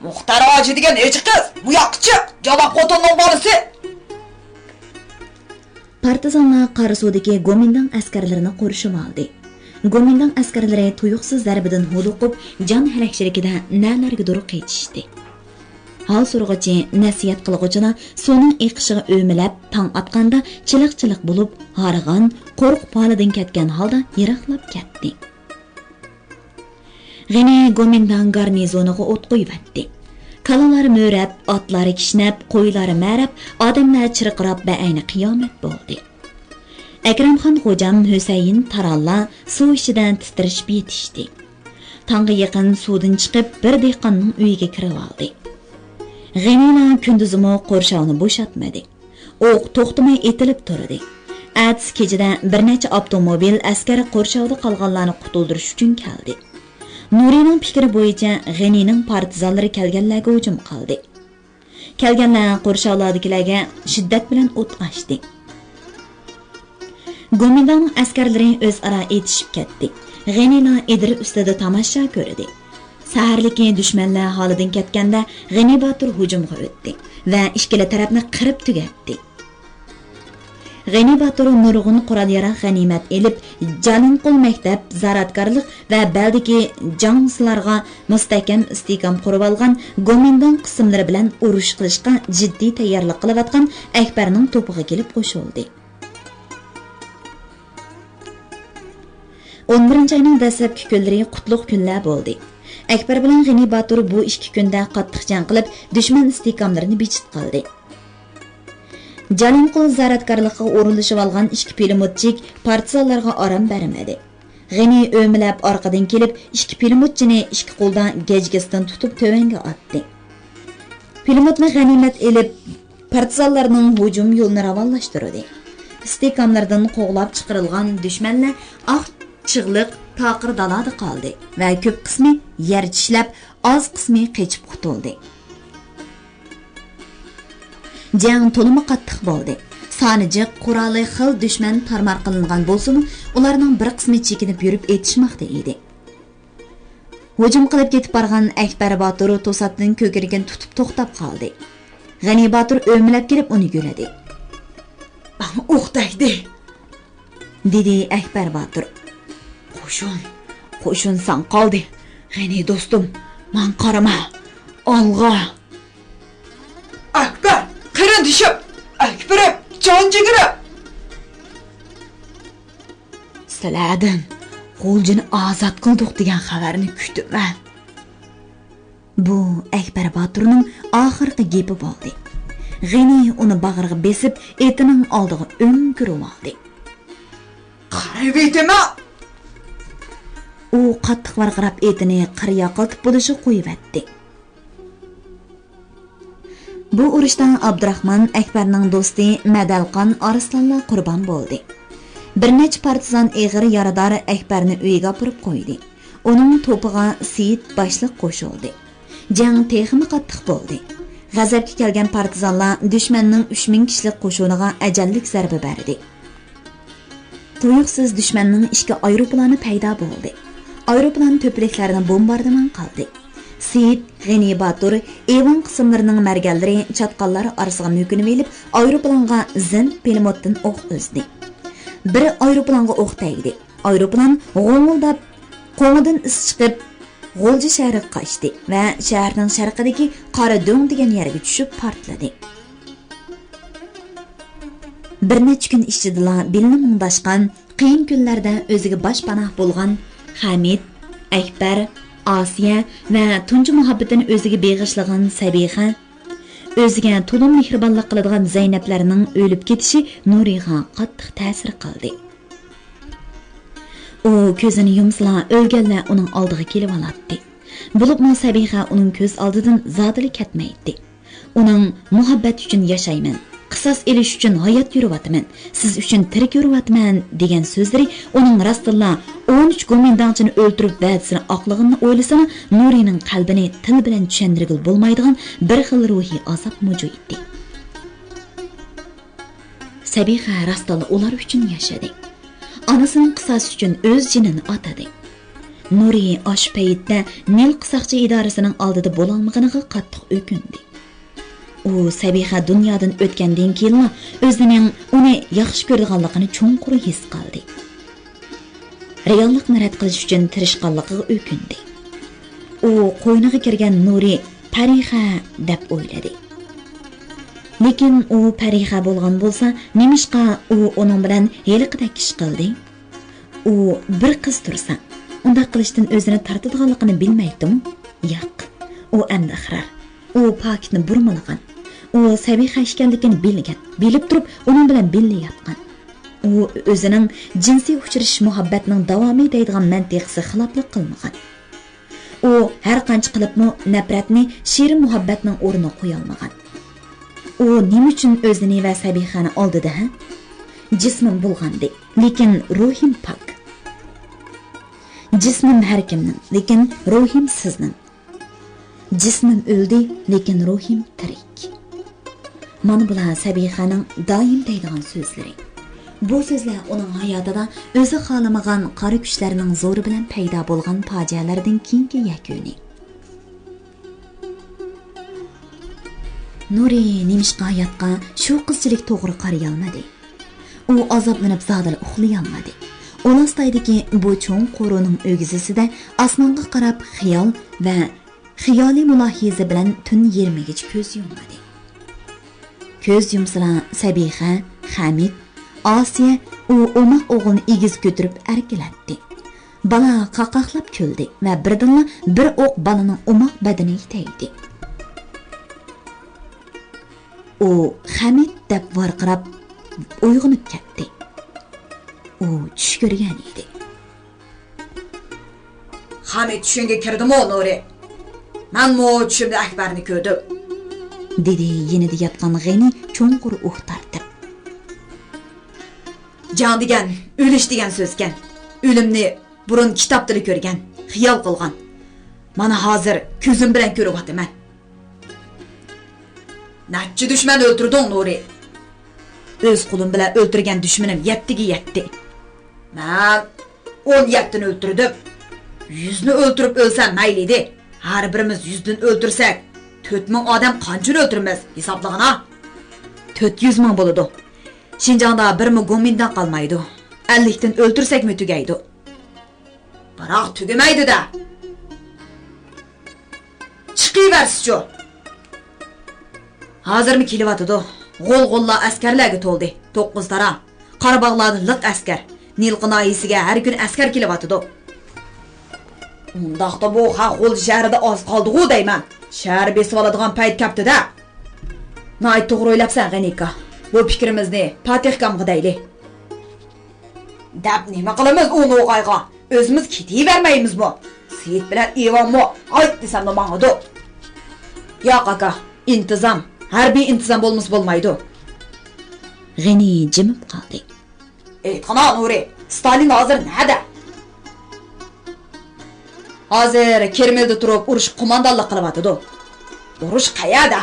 مۇختەر ھاجى دېگەن ھېچ قىز، بۇ ياققا چىق، جالاپ خوتۇننىڭ بالىسى! پارتىزانلار قاراسۇدىكى گومىنداڭ ئەسكەرلىرىنى قورشىۋالدى. گومىنداڭ ئەسكەرلىرى تۇيۇقسىز زەربىدىن ھودۇقۇپ، جان ھەلەكچىلىكىدە نەلەرگىدۇر قېچىشتى. ھال سورىغۇچى، نەسىھەت قىلغۇچىلار سۇنىڭ ئېقىشىغا ئۆمىلەپ، تاڭ ئاتقاندا چىلىق-چىلىق بولۇپ، ھارغان، قورقۇپ ھالىدىن كەتكەن ھالدا يىراقلاپ كەتتى. غېنى گومىنداڭ گارنىزونىغا ئوت قويۇۋەتتى. كالىلار مۆرەپ، ئاتلار كىشنەپ، قويلار مەرەپ، ئادەملەر چىرقىراپ بەئەينى قىيامەت بولدى. ئەكرەمخان خوجام، ھۈسەيىن، تارانلار سۇ ئىچىدە تىترىشىپ يېتىشتى. تاڭغا يېقىن سۇدىن چىقىپ، بىر دېھقاننىڭ ئۆيىگە كىرىۋالدى. غېنىلار كۈندۈزىمۇ قورشاۋنى بوشاتمىدى. ئوق توختىماي ئېتىلىپ تۇردى. ئەتىسى كېچىدە بىر نەچچە ئاپتوموبىل ئەسكەر قورشاۋدا قالغانلارنى قۇتۇلدۇرۇش ئۈچۈن كەلدى. نۇرىنىڭ پىكرى بويىچە غېنىنىڭ پارتىزانلىرى كەلگەنلەرگە ھۇجۇم قىلدى. كەلگەنلەر قورشاۋلاردىكىلەرگە شىددەت بىلەن ئوت ئاچتى. گومىنداڭنىڭ ئەسكەرلىرى ئۆزئارا ئېتىشىپ كەتتى. غېنىلا ئېدىر ئۈستىدە تاماشا كۆردى. سەھەرلىكى دۈشمەنلەر ھالىدىن كەتكەندە، غېنى باتۇر ھۇجۇمغا ئۆتتى ۋە ئىككىلا تەرەپنى قىرىپ تۈگەتتى. غېنى باتۇر نۇرغۇن قورال-ياراغ غەنىيمەت ئېلىپ، جالىنقۇل مەكتەپ، زاراتكارلىق ۋە بەلدىكى جاڭسىلارغا مۇستەھكەم ئىستىھكام قۇرۇۋالغان گومىنداڭ قىسىملىرى بىلەن ئۇرۇش قىلىشقا جىددىي تەييارلىق قىلىۋاتقان ئەكبەرنىڭ توپىغا كېلىپ قوشۇلدى. ئون بىرىنچى ئاينىڭ دەسلەپكى كۈنلىرى قۇتلۇق كۈنلەر بولدى. ئەكبەر بىلەن غېنى باتۇر بۇ ئىككى كۈندە قاتتىق جەڭ قىلىپ، دۈشمەن ئىستىھكاملىرىنى بىچىت قىلدى. جالىنقۇل زاراتكارلىقىغا ئورۇنلىشىۋالغان ئىككى پىلىموتچىك پارتىزانلارغا ئارام بەرمىدى. غېنى ئۆمىلەپ ئارقىدىن كېلىپ، ئىككى پىلىموتچىنى ئىككى قولىدا گەجگىسىدىن تۇتۇپ تۆۋەنگە ئاتتى. پىلىموتنى غەنىيمەت ئېلىپ، پارتىزانلارنىڭ ھۇجۇم يولىنى راۋانلاشتۇردى. ئىستىھكاملىرىدىن قوغلاپ چىقىرىلغان دۈشمەنلەر ئاق چىغلىق تاقىر دالادا قالدى ۋە كۆپ قىسمى يەر چىشلەپ، ئاز قىسمى قېچىپ قۇتۇلدى. جەڭ تولىمۇ قاتتىق بولدى. سانى جىق، قورالى خىل دۈشمەن تارمار قىلىنغان بولسىمۇ، ئۇلارنىڭ بىر قىسمى چېكىنىپ يۈرۈپ ئېتىشماقتا ئىدى. ھۇجۇم قىلىپ كېتىپ بارغان ئەكبەر باتۇر توساتتىن كۆكرىكىنى تۇتۇپ توختاپ قالدى. غېنى باتۇر ئۆمىلەپ كېلىپ ئۇنى يۆلىدى. ماڭا ئوق تەگدى، دېدى ئەكبەر باتۇر. قوشۇن، قوشۇن ساڭا قالدى. غېنى دوستۇم، ماڭا قارىما. ئالغا! ئەكبەر، قېرىندىشىم! ئەكبىرىم، جان جىگىرىم! سىلەردىن غۇلجىنى ئازاد قىلدۇق دېگەن خەۋەرنى كۈتۈپمەن. بۇ ئەكبەر باتۇرنىڭ ئاخىرقى گېپى بولدى. غېنى ئۇنى باغرىغا بېسىپ، ئېتىنىڭ ئالدىغا ئۆڭكۈرۈۋالدى. قارىۋېتىمە! ئۇ قاتتىق ۋارقىراپ ئېتىنى قىر ياقىلتىپ بولۇشىغا قويۇۋەتتى. بۇ ئۇرۇشتا ئابدۇراخمان ئەكبەرنىڭ دوستى مەدەلقان ئارسلانلار قۇربان بولدى. بىر نەچچە پارتىزان ئېغىر يارىدار ئەكبەرنى ئۆيىگە ئاپىرىپ قويدى. ئۇنىڭ توپىغا سېيىت باشلىق قوشۇلدى. جەڭ تېخىمۇ قاتتىق بولدى. غەزەپكە كەلگەن پارتىزانلار دۈشمەننىڭ ئۈچ مىڭ كىشىلىك قوشۇنىغا ئەجەللىك زەربە بەردى. تۇيۇقسىز دۈشمەننىڭ ئىككى ئايروپىلانى پەيدا بولدى. ئايروپىلان تۆپىلىكلەرنى بومباردىمان قىلدى. سېيىت، غېنى باتۇر، ئېۋان قىسىملىرىنىڭ مەرگەنلىرى چاتقاللار ئارىسىغا مۆكۈنۈۋېلىپ، ئايروپىلانغا زەن پىلىموتتىن ئوق ئۈزدى. بىر ئايروپىلانغا ئوق تەگدى. ئايروپىلان غوڭۇلداپ، قوڭىدىن ئىس چىقىپ، غۇلجا شەھىرىگە قاچتى ۋە شەھەرنىڭ شەرقىدىكى قارا دۆڭ دېگەن يەرگە چۈشۈپ پارتلىدى. بىر نەچچە كۈن ئىچىدىلا بېلىنى مۇڭداشقان، قىيىن كۈنلەردە ئۆزىگە باشپاناھ بولغان خەمىت، ئەكبەر، ئاسىيە ۋە تۇنجى مۇھەببىتىنى ئۆزىگە بېغىشلىغان سەبىخە، ئۆزىگە تولا مېھرىبانلىق قىلىدىغان زەينەپلەرنىڭ ئۆلۈپ كېتىشى نۇرىغا قاتتىق تەسىر قىلدى. ئۇ كۆزىنى يۇمسىلا، ئۆلگەنلەر ئۇنىڭ ئالدىغا كېلىۋالاتتى. بولۇپمۇ سەبىخە ئۇنىڭ كۆز ئالدىدىن زادىلا كەتمەيتتى. ئۇنىڭ «مۇھەببەت ئۈچۈن ياشايمەن، قىساس ئېلىش ئۈچۈن ھايات يۈرۈۋاتىمەن، سىز ئۈچۈن تىرىك يۈرۈۋاتىمەن» دېگەن سۆزلىرى ئۇنىڭ راستتىنلا ئون ئۈچ گومىنداڭچىنى ئۆلتۈرۈپ ۋەدىسىنى ئاقلىغىنىنى ئويلىسىلا، نۇرىنىڭ قەلبىنى تىل بىلەن چۈشەندۈرگىلى بولمايدىغان بىر خىل روھىي ئازاب مۇجۇيتتى. سەبىخە راستتىنلا ئۇلار ئۈچۈن ياشىدى. ئانىسىنىڭ قىساسى ئۈچۈن ئۆز جېنىنى ئاتىدى. نۇرى ئاشۇ پەيتتە نىل قىساقچى ئىدارىسىنىڭ ئالدىدا بولالمىغىنىغا قاتتىق ئۆكۈندى. ئۇ سەبىخە دۇنيادىن ئۆتكەندىن كېيىنلا ئۆزىنىڭ ئۇنى ياخشى كۆرىدىغانلىقىنى چوڭقۇر ھېس قىلدى. رېئاللىقنى رەت قىلىش ئۈچۈن تىرىشقانلىقىغا ئۆكۈندى. ئۇ قوينىغا كىرگەن نۇرى پەرىخە دەپ ئويلىدى. لېكىن ئۇ پەرىخە بولغان بولسا، نېمىشقا ئۇ ئۇنىڭ بىلەن ھېلىقىدەك ئىش قىلدى؟ ئۇ بىر قىز تۇرسا، ئۇنداق قىلىشتىن ئۆزىنى تارتىدىغانلىقىنى بىلمەيتتىمۇ؟ ياق، ئۇ ئەمدى ئىقرار. ئۇ پاكىتنى بۇرمىلىغان. ئۇ سەبىخە ئىكەنلىكىنى بىلگەن. بىلىپ تۇرۇپ ئۇنىڭ بىلەن بىللە ياتقان. ئۇ ئۆزىنىڭ جىنسىي ئۇچرىشىش مۇھەببەتنىڭ داۋامى دەيدىغان مەنتىقىسى خىلاپلىق قىلمىغان. ئۇ ھەر قانچە قىلىپمۇ نەپرەتنى شېرىن مۇھەببەتنىڭ ئورنىغا قويالمىغان. ئۇ نېمە ئۈچۈن ئۆزىنى ۋە سەبىخەنى ئالدىدى، ھە؟ جىسمىم بۇلغاندى، لېكىن روھىم پاك. جىسمىم ھەر كىمنىڭ، لېكىن روھىم سىزنىڭ. جىسمىم ئۆلدى، لېكىن روھىم تىرىك. مانا بۇلار سەبىخەنىڭ دائىم دەيدىغان سۆزلىرى. بۇ سۆزلەر ئۇنىڭ ھاياتىدا ئۆزى خالىمىغان قارا كۈچلەرنىڭ زورى بىلەن پەيدا بولغان پاجىئەلەردىن كېيىنكى يەكۈنى. نۇرى نېمىشقا ھاياتقا شۇ قىزچىلىك توغرا قارىيالمىدى؟ ئۇ ئازابلىنىپ زادىلا ئۇخلىيالمىدى. ئۇلاستايدىكى بۇ چوڭ قورۇنىڭ ئۆگزىسىدە ئاسمانغا قاراپ خىيال ۋە خىيالىي مۇلاھىزە بىلەن تۈن يېرىمىگىچە كۆز يۇممىدى. كۆز يۇمسىلا سەبىخە، خەمىت، ئاسىيە ئۇ ئوماق ئوغۇلنى ئېگىز كۆتۈرۈپ ئەركىلەتتى. بالا قاقاقلاپ كۈلدى ۋە بىردىنلا بىر ئوق بالىنىڭ ئوماق بەدىنىگە تەگدى. ئۇ خەمىت دەپ ۋارقىراپ ئويغىنىپ كەتتى. ئۇ چۈش كۆرگەن ئىدى. خەمىت چۈشۈڭگە كىردىمۇ، نۇرى؟ مەنمۇ چۈشۈمدە ئەكبەرنى كۆردۈم، دېدى يېنىدا ياتقان غېنى چوڭقۇر ئۇھ تارتىپ. جەڭ دېگەن ئۆلۈش دېگەن سۆزكەن. ئۆلۈمنى بۇرۇن كىتابتىلا كۆرگەن، خىيال قىلغان. مانا ھازىر كۆزۈم بىلەن كۆرۈۋاتىمەن. نەچچە دۈشمەن ئۆلتۈردۈڭ، نۇرى؟ ئۆز قولۇم بىلەن ئۆلتۈرگەن دۈشمىنىم يەتتىگە يەتتى. مەن ئون يەتتىنى ئۆلتۈردۈم. يۈزنى ئۆلتۈرۈپ ئۆلسەم مەيلى ئىدى. ھەر بىرىمىز يۈزدىن ئۆلتۈرسەك، تۆت مىڭ ئادەم قانچىنى ئۆلتۈرىمىز؟ ھېسابلىغىنا. تۆت يۈز مىڭ بولىدۇ. شىنجاڭدا بىرمۇ گومىنداڭ قالمايدۇ. ئەللىكتىن ئۆلتۈرسەكمۇ تۈگەيدۇ. بىراق تۈگىمەيدۇ-دە. چىقىۋەرسىچۇ. ھازىرمۇ كېلىۋاتىدۇ. غول-غوللا ئەسكەرلەرگە تولدى. توققۇز تارا. قاراباغلاردا لىق ئەسكەر. نىلقا ناھىيىسىگە ھەر كۈنى ئەسكەر كېلىۋاتىدۇ. ئۇنداقتا بۇ خەق غۇلجا شەھىرىدە ئاز قالدىغۇ دەيمەن. شەھەر بېسىۋالىدىغان پەيت كەپتۇ-دە. ناھايىتى توغرا ئويلاپسەن، غېنى ئاكا. بۇ پىكرىمىزنى پاتىخكامغا دەيلى. دەپ نېمە قىلىمىز ئۇ نوغايغا؟ ئۆزىمىز كېتىۋەرمەيمىزمۇ؟ سېيىت بىلەن ئىۋانمۇ ھايت دېسەملا ماڭىدۇ. ياق ئاكا، ئىنتىزام، ھەربىي ئىنتىزام بولمىسا بولمايدۇ. غېنى جىمىپ قالدى. ئېيتقىنا نۇرى، ستالىن ھازىر نەدە؟ ھازىر كرېملدا تۇرۇپ ئۇرۇشقا قوماندانلىق قىلىۋاتىدۇ. ئۇرۇش قەيەردە؟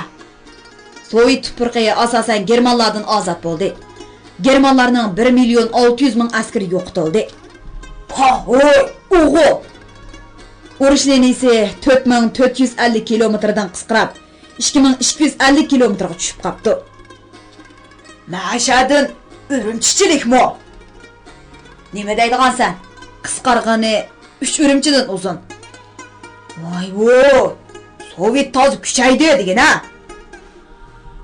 سوۋېت تۇپرىقى ئاساسەن گېرمانلاردىن ئازاد بولدى. گېرمانلارنىڭ بىر مىليون ئالتە يۈز مىڭ ئەسكىرى يوقىتىلدى. پاھوي، ئوغۇل! ئۇرۇش لىنىيىسى تۆت مىڭ تۆت يۈز ئەللىك كىلومېتىردىن قىسقىراپ، ئىككى مىڭ ئىككى يۈز ئەللىك كىلومېتىرغا چۈشۈپ قاپتۇ. مەشەدىن ئۈرۈمچىچىلىكمۇ؟ نېمە دەيدىغانسەن؟ قىسقارغىنى ئۈچ ئۈرۈمچىدىن ئۇزۇن. ۋاي-ۋۇ! سوۋېت تازا كۈچەيدى دېگىنە!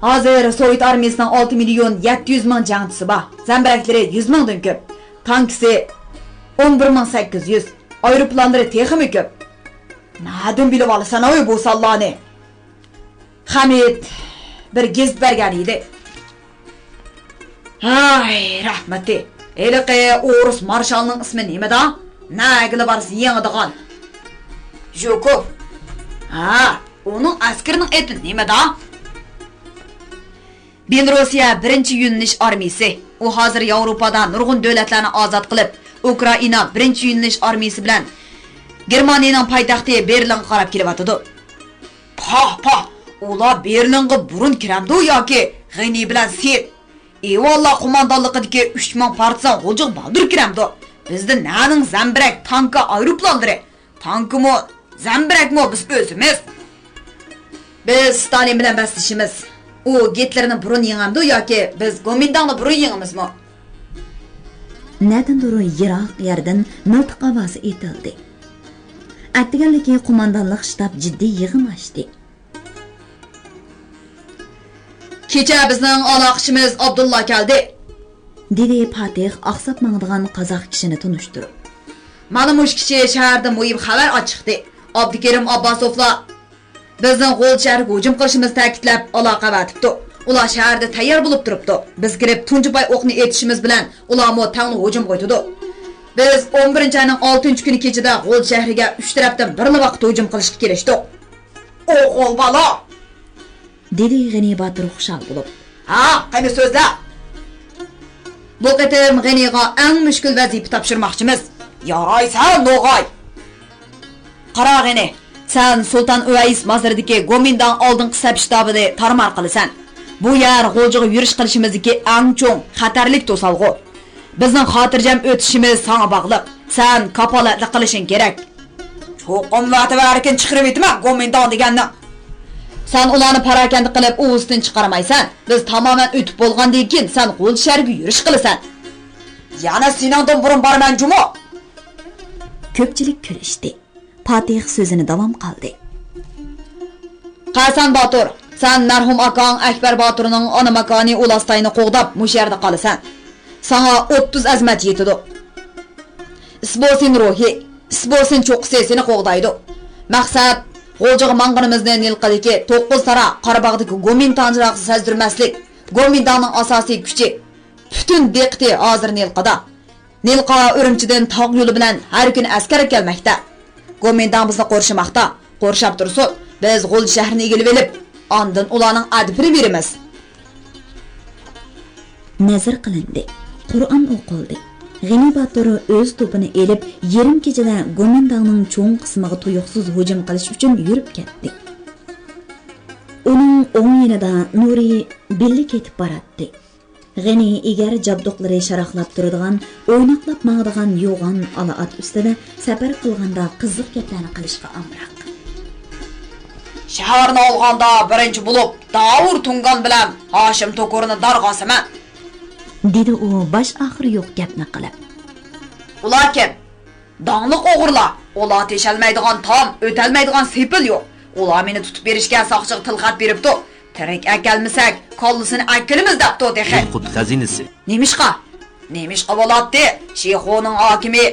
ھازىر سوۋېت ئارمىيىسىنىڭ ئالتە مىليون يەتتە يۈز مىڭ جەڭچىسى بار، زەمبىرەكلىرى يۈز مىڭدىن كۆپ، تانكىسى ئون بىر مىڭ سەككىز يۈز، ئايروپىلانلىرى تېخىمۇ كۆپ. نەدىن بىلىۋالىسەن ئوي بۇ سانلارنى؟ خەمىت بىر گېزىت بەرگەن ئىدى. ھاي، رەھمىتى! ھېلىقى ئورۇس مارشالنىڭ ئىسمى نېمىدا؟ نەگىلا بارسا يېڭىدىغان؟ ژۇكوف. ھە، ئۇنىڭ ئەسكىرىنىڭ ئېتى نېمىدا؟ بېلىروسىيە بىرىنچى يۆنىلىش ئارمىيىسى. ئۇ ھازىر ياۋروپادا نۇرغۇن دۆلەتلەرنى ئازاد قىلىپ، ئۇكرائىنا بىرىنچى يۆنىلىش ئارمىيىسى بىلەن گېرمانىيىنىڭ پايتەختى بېرلىنغا قاراپ كېلىۋاتىدۇ. پاھ، پاھ، ئۇلار بېرلىنغا بۇرۇن كىرەمدۇ ياكى غېنى بىلەن سېيىت؟ ئېۋانلار قوماندانلىقىدىكى ئۈچ مىڭ پارتىزان غۇلجىغا بالدۇر كىرەمدۇ؟ بىزدە نەنىڭ زەمبىرەك، تانكا، ئايروپىلانلىرى؟ تانكىمۇ، زەمبىرەكمۇ بىز ئۆزىمىز. بىز ستالىن بىلەن بەسلىشىمىز. ئۇ گىتلېرنى بۇرۇن يېڭەمدۇ ياكى بىز گومىنداڭنى بۇرۇن يېڭىمىزمۇ؟ نەدىندۇر يىراق يەردىن مىلتىق ئاۋازى ئېيتىلدى. ئەتىگەنلىكى قوماندانلىق شتاب جىددىي يىغىن ئاچتى. كېچە بىزنىڭ ئالاقىچىمىز ئابدۇللا كەلدى، دېدى پاتىخ ئاقساپ ماڭىدىغان قازاق كىشىنى تونۇشتۇرۇپ. مانا مۇشۇ كىشى شەھەردىن مۇھىم خەۋەر ئاچىقتى. ئابدۇكېرىم ئابباسوفلار بىزنىڭ غۇلجا شەھىرىگە ھۇجۇم قىلىشىمىزنى تەكىتلەپ ئالاقە ئەۋەتىپتۇ. ئۇلار شەھەردە تەييار بولۇپ تۇرۇپتۇ. بىز كىرىپ تۇنجى پاي ئوقنى ئېتىشىمىز بىلەن ئۇلارمۇ تەڭلا ھۇجۇمغا ئۆتىدۇ. بىز ئون بىرىنچى ئاينىڭ ئالتىنچى كۈنى كېچىدە غۇلجا شەھىرىگە ئۈچ تەرەپتىن بىرلا ۋاقىتتا ھۇجۇم قىلىشقا كېلىشتۇق. ئوغۇل بالا! دېدى غېنى باتۇر خۇشال بولۇپ. ھا، قېنى سۆزلە! بۇ قېتىم غېنىغا ئەڭ مۈشكۈل ۋەزىپە تاپشۇرماقچىمىز. يارايسەن، نوغاي! قارا غېنى، سەن سۇلتان ئۇۋەيس مازىرىدىكى گومىنداڭ ئالدىنقى سەپ شتابىنى تارمار قىلىسەن. بۇ يەر غۇلجىغا يۈرۈش قىلىشىمىزدىكى ئەڭ چوڭ خەتەرلىك توسالغۇ. بىزنىڭ خاتىرجەم ئۆتۈشىمىز ساڭا باغلىق. سەن كاپالەتلىك قىلىشىڭ كېرەك. چوقۇم ۋەتىۋەركىن چىقىرىۋېتىمەن گومىنداڭ دېگەننىڭ. سەن ئۇلارنى پاراكەندە قىلىپ ئۇۋىسىدىن چىقارمايسەن. بىز تامامەن ئۆتۈپ بولغاندىن كېيىن سەن غۇلجا شەھىرىگە يۈرۈش قىلىسەن. يەنە سېنىڭدىن بۇرۇن بارىمەن جۇمۇ. كۆپچىلىك كۈلۈشتى. پاتىخ سۆزىنى داۋام قىلدى. قەسەن باتۇر، سەن مەرھۇم ئاكاڭ ئەكبەر باتۇرنىڭ ئانا ماكانى ئۇلاستاينى قوغداپ مۇشۇ يەردە قالىسەن. ساڭا ئوتتۇز ئەزىمەت يېتىدۇ. ئىسبوسىن روھى، ئىسبوسىن چوققىسى سېنى قوغدايدۇ. مەقسەت، غۇلجىغا ماڭغىنىمىزنى نىلقىدىكى توققۇز تارا، قاراباغدىكى گومىنداڭ چىراغىسى سەزدۈرمەسلىك. گومىنداڭنىڭ ئاساسىي كۈچى، پۈتۈن دىققىتى ھازىر نىلقىدا. نىلقا ئۈرۈمچىدىن تاغ يولى بىلەن ھەر كۈنى ئەسكەر كەلمەكتە. گومىنداڭ بىزنى قورشىماقتا. قورشاپ تۇرسۇن، بىز غۇلجا شەھىرىنى ئىگىلىۋېلىپ، ئاندىن ئۇلارنىڭ ئەدىپىنى بېرىمىز. نەزىر قىلىندى. قۇرئان ئوقۇلدى. غېنى باتۇر ئۆز توپىنى ئېلىپ، يېرىم كېچىدە گومىنداڭنىڭ چوڭ قىسمىغا تۇيۇقسىز ھۇجۇم قىلىش ئۈچۈن يۈرۈپ كەتتى. ئۇنىڭ ئوڭ يېنىدا نۇرى بىللە كېتىپ باراتتى. غېنى ئېگەر جابدۇقلىرى شاراقلاپ تۇرىدىغان، ئويناقلاپ ماڭىدىغان يوغان ئالا ئات ئۈستىدە سەپەر قىلغاندا قىزىق گەپلەرنى قىلىشقا ئامراق. شەھەرنى ئالغاندا بىرىنچى بولۇپ داۋۇر تۇڭگان بىلەن ھاشىم توكۇرنى دارغا ئاسىمەن، دېدى ئۇ باش ئاخىرى يوق گەپنى قىلىپ. ئۇلار كىم؟ داڭلىق ئوغرىلار، ئۇلار تېشەلمەيدىغان تام، ئۆتەلمەيدىغان سېپىل يوق. ئۇلار مېنى تۇتۇپ بېرىشكە ساقچىغا تىلخەت بېرىپتۇ. تىرىك ئەكەلمىسەك، كاللىسىنى ئەكېلىمىز دەپتۇ تېخى. ياقۇت خەزىنىسى. نېمىشقا؟ نېمىشقا بولاتتى؟ شىخۇنىڭ ھاكىمى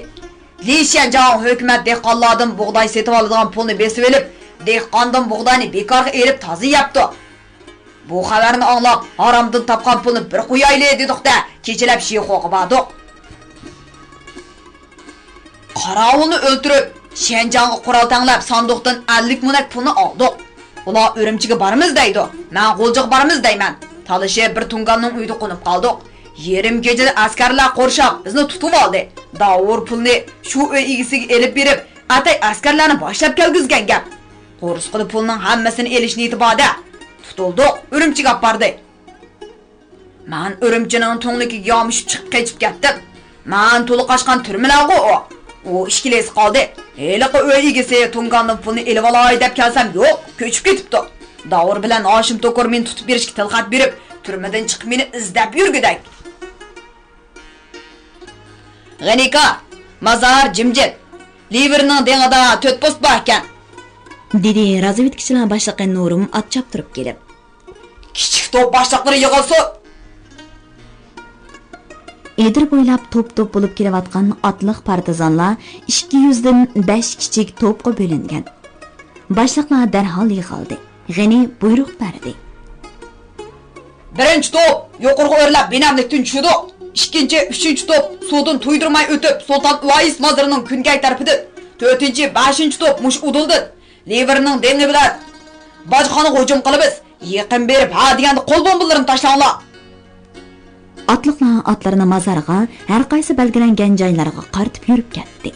لى شيەنجاڭ ھۆكۈمەت دېھقانلاردىن بۇغداي سېتىۋالىدىغان پۇلنى بېسىۋېلىپ، دېھقاندىن بۇغداينى بىكارغا ئېلىپ تازا يەپتۇ. بۇ خەۋەرنى ئاڭلاپ، ھارامدىن تاپقان پۇلنى بىر قويايلى دېدۇق-دە، كېچىلەپ شىخۇغا باردۇق. قاراۋۇلنى ئۆلتۈرۈپ، شيەنجاڭغا قورال تەڭلەپ، ساندۇقتىن ئەللىك مونەك پۇلنى ئالدۇق. ئۇلار ئۈرۈمچىگە بارىمىز دەيدۇ، مەن غۇلجىغا بارىمىز دەيمەن. تالىشىپ بىر تۇڭگاننىڭ ئۆيىدە قونۇپ قالدۇق. يېرىم كېچىدە ئەسكەرلەر قورشاپ، بىزنى تۇتۇۋالدى. داۋۇر پۇلنى شۇ ئۆي ئىگىسىگە ئېلىپ بېرىپ، ئەتەي ئەسكەرلەرنى باشلاپ كەلگۈزگەن گەپ. قورسىقىدا پۇلنىڭ ھەممىسىنى ئېلىش نىيىتى بار-دە. تۇتۇلدۇق، ئۈرۈمچىگە ئاپاردى. مەن ئۈرۈمچىنىڭ تۈڭلۈكىگە يامىشىپ چىقىپ قېچىپ كەتتىم. مەن تولا قاچقان تۈرمىلەرغۇ ئۇ. ئۇ ئىككىلىسى قالدى. ھېلىقى ئۆي ئىگىسى تۇڭگاندىن پۇلنى ئېلىۋالاي دەپ كەلسەم يوق، كۆچۈپ كېتىپتۇ. داۋۇر بىلەن ھاشىم توكۇر مېنى تۇتۇپ بېرىشكە تىلخەت بېرىپ، تۈرمىدىن چىقىپ مېنى ئىزدەپ يۈرگۈدەك. غېنىكا، مازار جىمجىت. لىۋېرنىڭ دېڭىدا تۆت پوست بار ئىكەن. دېدى رازۋېدكىچىلار باشلىقى نۇرۇم ئات چاپتۇرۇپ كېلىپ. كىچىك توپ باشلىقلىرى يىغىلسۇن! ئېدىر بويلاپ توپ-توپ بولۇپ كېلىۋاتقان ئاتلىق پارتىزانلار ئىككى يۈزدىن بەش كىچىك توپقا بۆلۈنگەن. باشلىقلار دەرھال يىغىلدى. غېنى بۇيرۇق بەردى. بىرىنچى توپ يۇقىرىغا ئۆرلەپ بىنەملىكتىن چۈشىدۇ. ئىككىنچى، ئۈچىنچى توپ سۇدىن تۇيدۇرماي ئۆتۈپ، سۇلتان ئۇۋايس مازىرىنىڭ كۈنگەي تەرىپىدىن. تۆتىنچى، بەشىنچى توپ مۇشۇ ئۇدۇلدىن. لىۋېرنىڭ دېڭى بىلەن باجخانىغا ھۇجۇم قىلىمىز. يېقىن بېرىپ، ھە دېگەندە قول بومبىلىرىنى تاشلاڭلار. ئاتلىقلار ئاتلىرىنى مازارغا، ھەرقايسى بەلگىلەنگەن جايلارغا قارىتىپ يۈرۈپ كەتتى.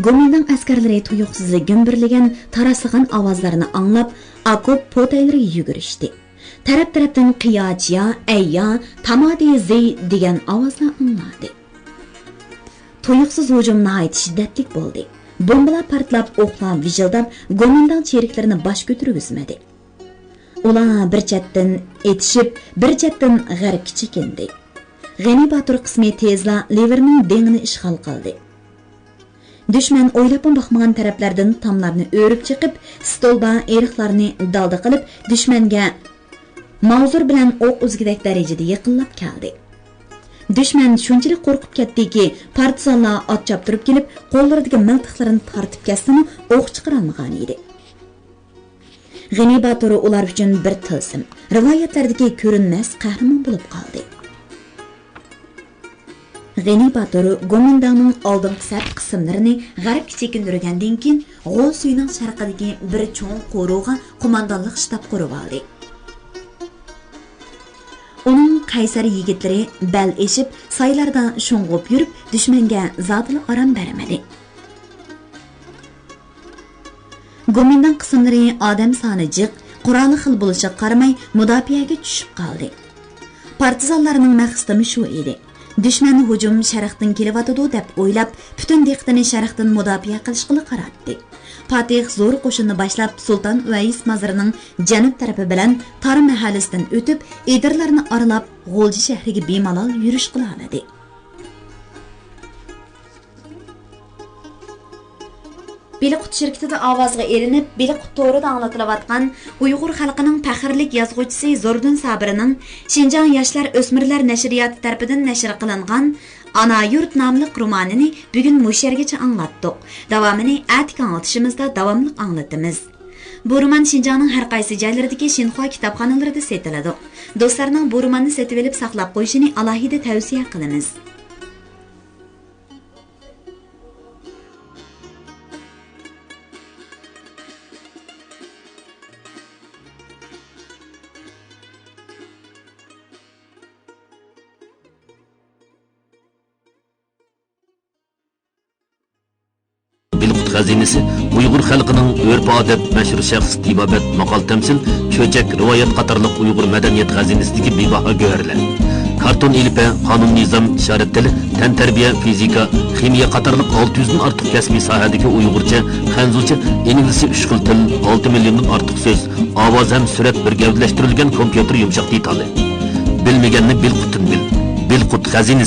گومىنداڭ ئەسكەرلىرى تۇيۇقسىز گۈمبۈرلىگەن، تاراسلىغان ئاۋازلارنى ئاڭلاپ، ئاكوپ پوتەيلىرىگە يۈگۈرۈشتى. تەرەپ-تەرەپتىن قىياچىيا، ئەييا، تامادېزېي دېگەن ئاۋازلار ئاڭلاندى. تۇيۇقسىز ھۇجۇم ناھايىتى شىددەتلىك بولدى. بومبىلار پارتلاپ، ئوقلار ۋىژىلداپ، گومىنداڭ چېرىكلىرىنى باش كۆتۈرگۈزمىدى. ئۇلار بىر چەتتىن ئېتىشىپ، بىر چەتتىن غەربكە چېكىندى. غېنى باتۇر قىسمى تېزلا لىۋېرنىڭ دېڭىنى ئىشغال قىلدى. دۈشمەن ئويلاپمۇ باقمىغان تەرەپلەردىن تاملارنى ئۆرۈپ چىقىپ، ستولبا ئېرىقلارنى دالدا قىلىپ، دۈشمەنگە ماۋزۇر بىلەن ئوق ئۈزگۈدەك دەرىجىدە يېقىنلاپ كەلدى. دۈشمەن شۇنچىلىك قورقۇپ كەتتىكى، پارتىزانلار ئات چاپتۇرۇپ كېلىپ، قوللىرىدىكى مىلتىقلىرىنى تارتىپ كەتسىمۇ، ئوق چىقىرالمىغانىدى. غېنى باتۇر ئۇلار ئۈچۈن بىر تىلسىم، رىۋايەتلەردىكى كۆرۈنمەس قەھرىمان بولۇپ قالدى. غېنى باتۇر گومىنداڭنىڭ ئالدىنقى سەپ قىسىملىرىنى غەربكە چېكىندۈرگەندىن كېيىن، غول سۈيىنىڭ شەرقىدىكى بىر چوڭ قورۇغا قوماندانلىق شتاب قۇرۇۋالدى. ئۇنىڭ قەيسەر يىگىتلىرى بەل ئېشىپ، سايلاردا شۇڭغۇپ يۈرۈپ، دۈشمەنگە زادىلا ئارام بەرمىدى. گومىنداڭ قىسىملىرى ئادەم سانى جىق، قورالى خىل بولۇشىغا قارىماي، مۇداپىئەگە چۈشۈپ قالدى. پارتىزانلارنىڭ مەقسىتىمۇ شۇ ئىدى. دۈشمەن ھۇجۇم شەرقتىن كېلىۋاتىدۇ دەپ ئويلاپ، پۈتۈن دىققىتىنى شەرقتىن مۇداپىئە قىلىشقىلا قاراتتى. پاتىھ زور قوشۇننى باشلاپ، سۇلتان ئۇۋەيس مازىرىنىڭ جەنۇب تەرىپى بىلەن تار مەھەللىسىدىن ئۆتۈپ، ئېدىرلارنى ئارىلاپ، غۇلجا شەھىرىگە بىمالال يۈرۈش قىلالىدى. بېلىققۇت شىركىتىدە ئاۋازغا ئېلىنىپ، بېلىققۇت تورىدا ئاڭلىتىلىۋاتقان ئۇيغۇر خەلقىنىڭ پەخىرلىك يازغۇچىسى زوردۇن سابىرنىڭ شىنجاڭ ياشلار ئۆسمۈرلەر نەشرىياتى تەرىپىدىن نەشر قىلىنغان ئانا يۇرت ناملىق رومانىنى بۈگۈن مۇشۇ يەرگىچە ئاڭلاتتۇق. داۋامىنى ئەتىكى ئاڭلىتىشىمىزدا داۋاملىق ئاڭلىتىمىز. بۇ رومان شىنجاڭنىڭ ھەر قايسى جايلىرىدىكى شىنخۇا كىتابخانىلىرىدا سېتىلىدۇ. دوستلارنىڭ بۇ روماننى سېتىۋېلىپ ساقلاپ قويۇشىنى ئالاھىدە تەۋسىيە قىلىمىز. بېلىققۇت خەزىنىسى ئۇيغۇر خەلقىنىڭ ئۆرپ-ئادەت، مەشھۇر شەخس، تېبابەت، ماقال-تەمسىل، چۆچەك، رىۋايەت قاتارلىق ئۇيغۇر مەدەنىيەت خەزىنىسىدىكى بىباھا گۆھەرلەر. كارتون ئېلىپبە، قانۇن-نىزام، ئىشارەت تىلى، تەنتەربىيە، فىزىكا، خىمىيە قاتارلىق ئالتە يۈزدىن ئارتۇق كەسپىي ساھەدىكى ئۇيغۇرچە، خەنزۇچە، ئىنگلىزچە ئۈچ خىل تىل، ئالتە مىليوندىن ئارتۇق سۆز، ئاۋاز ھەم سۈرەت بىر گەۋدىلەشتۈرۈلگەن كومپيۇتېر يۇمشاق دېتالى. بىلمىگەننى بىلقۇتتىن بىل. بىلقۇت خەزىنىسى.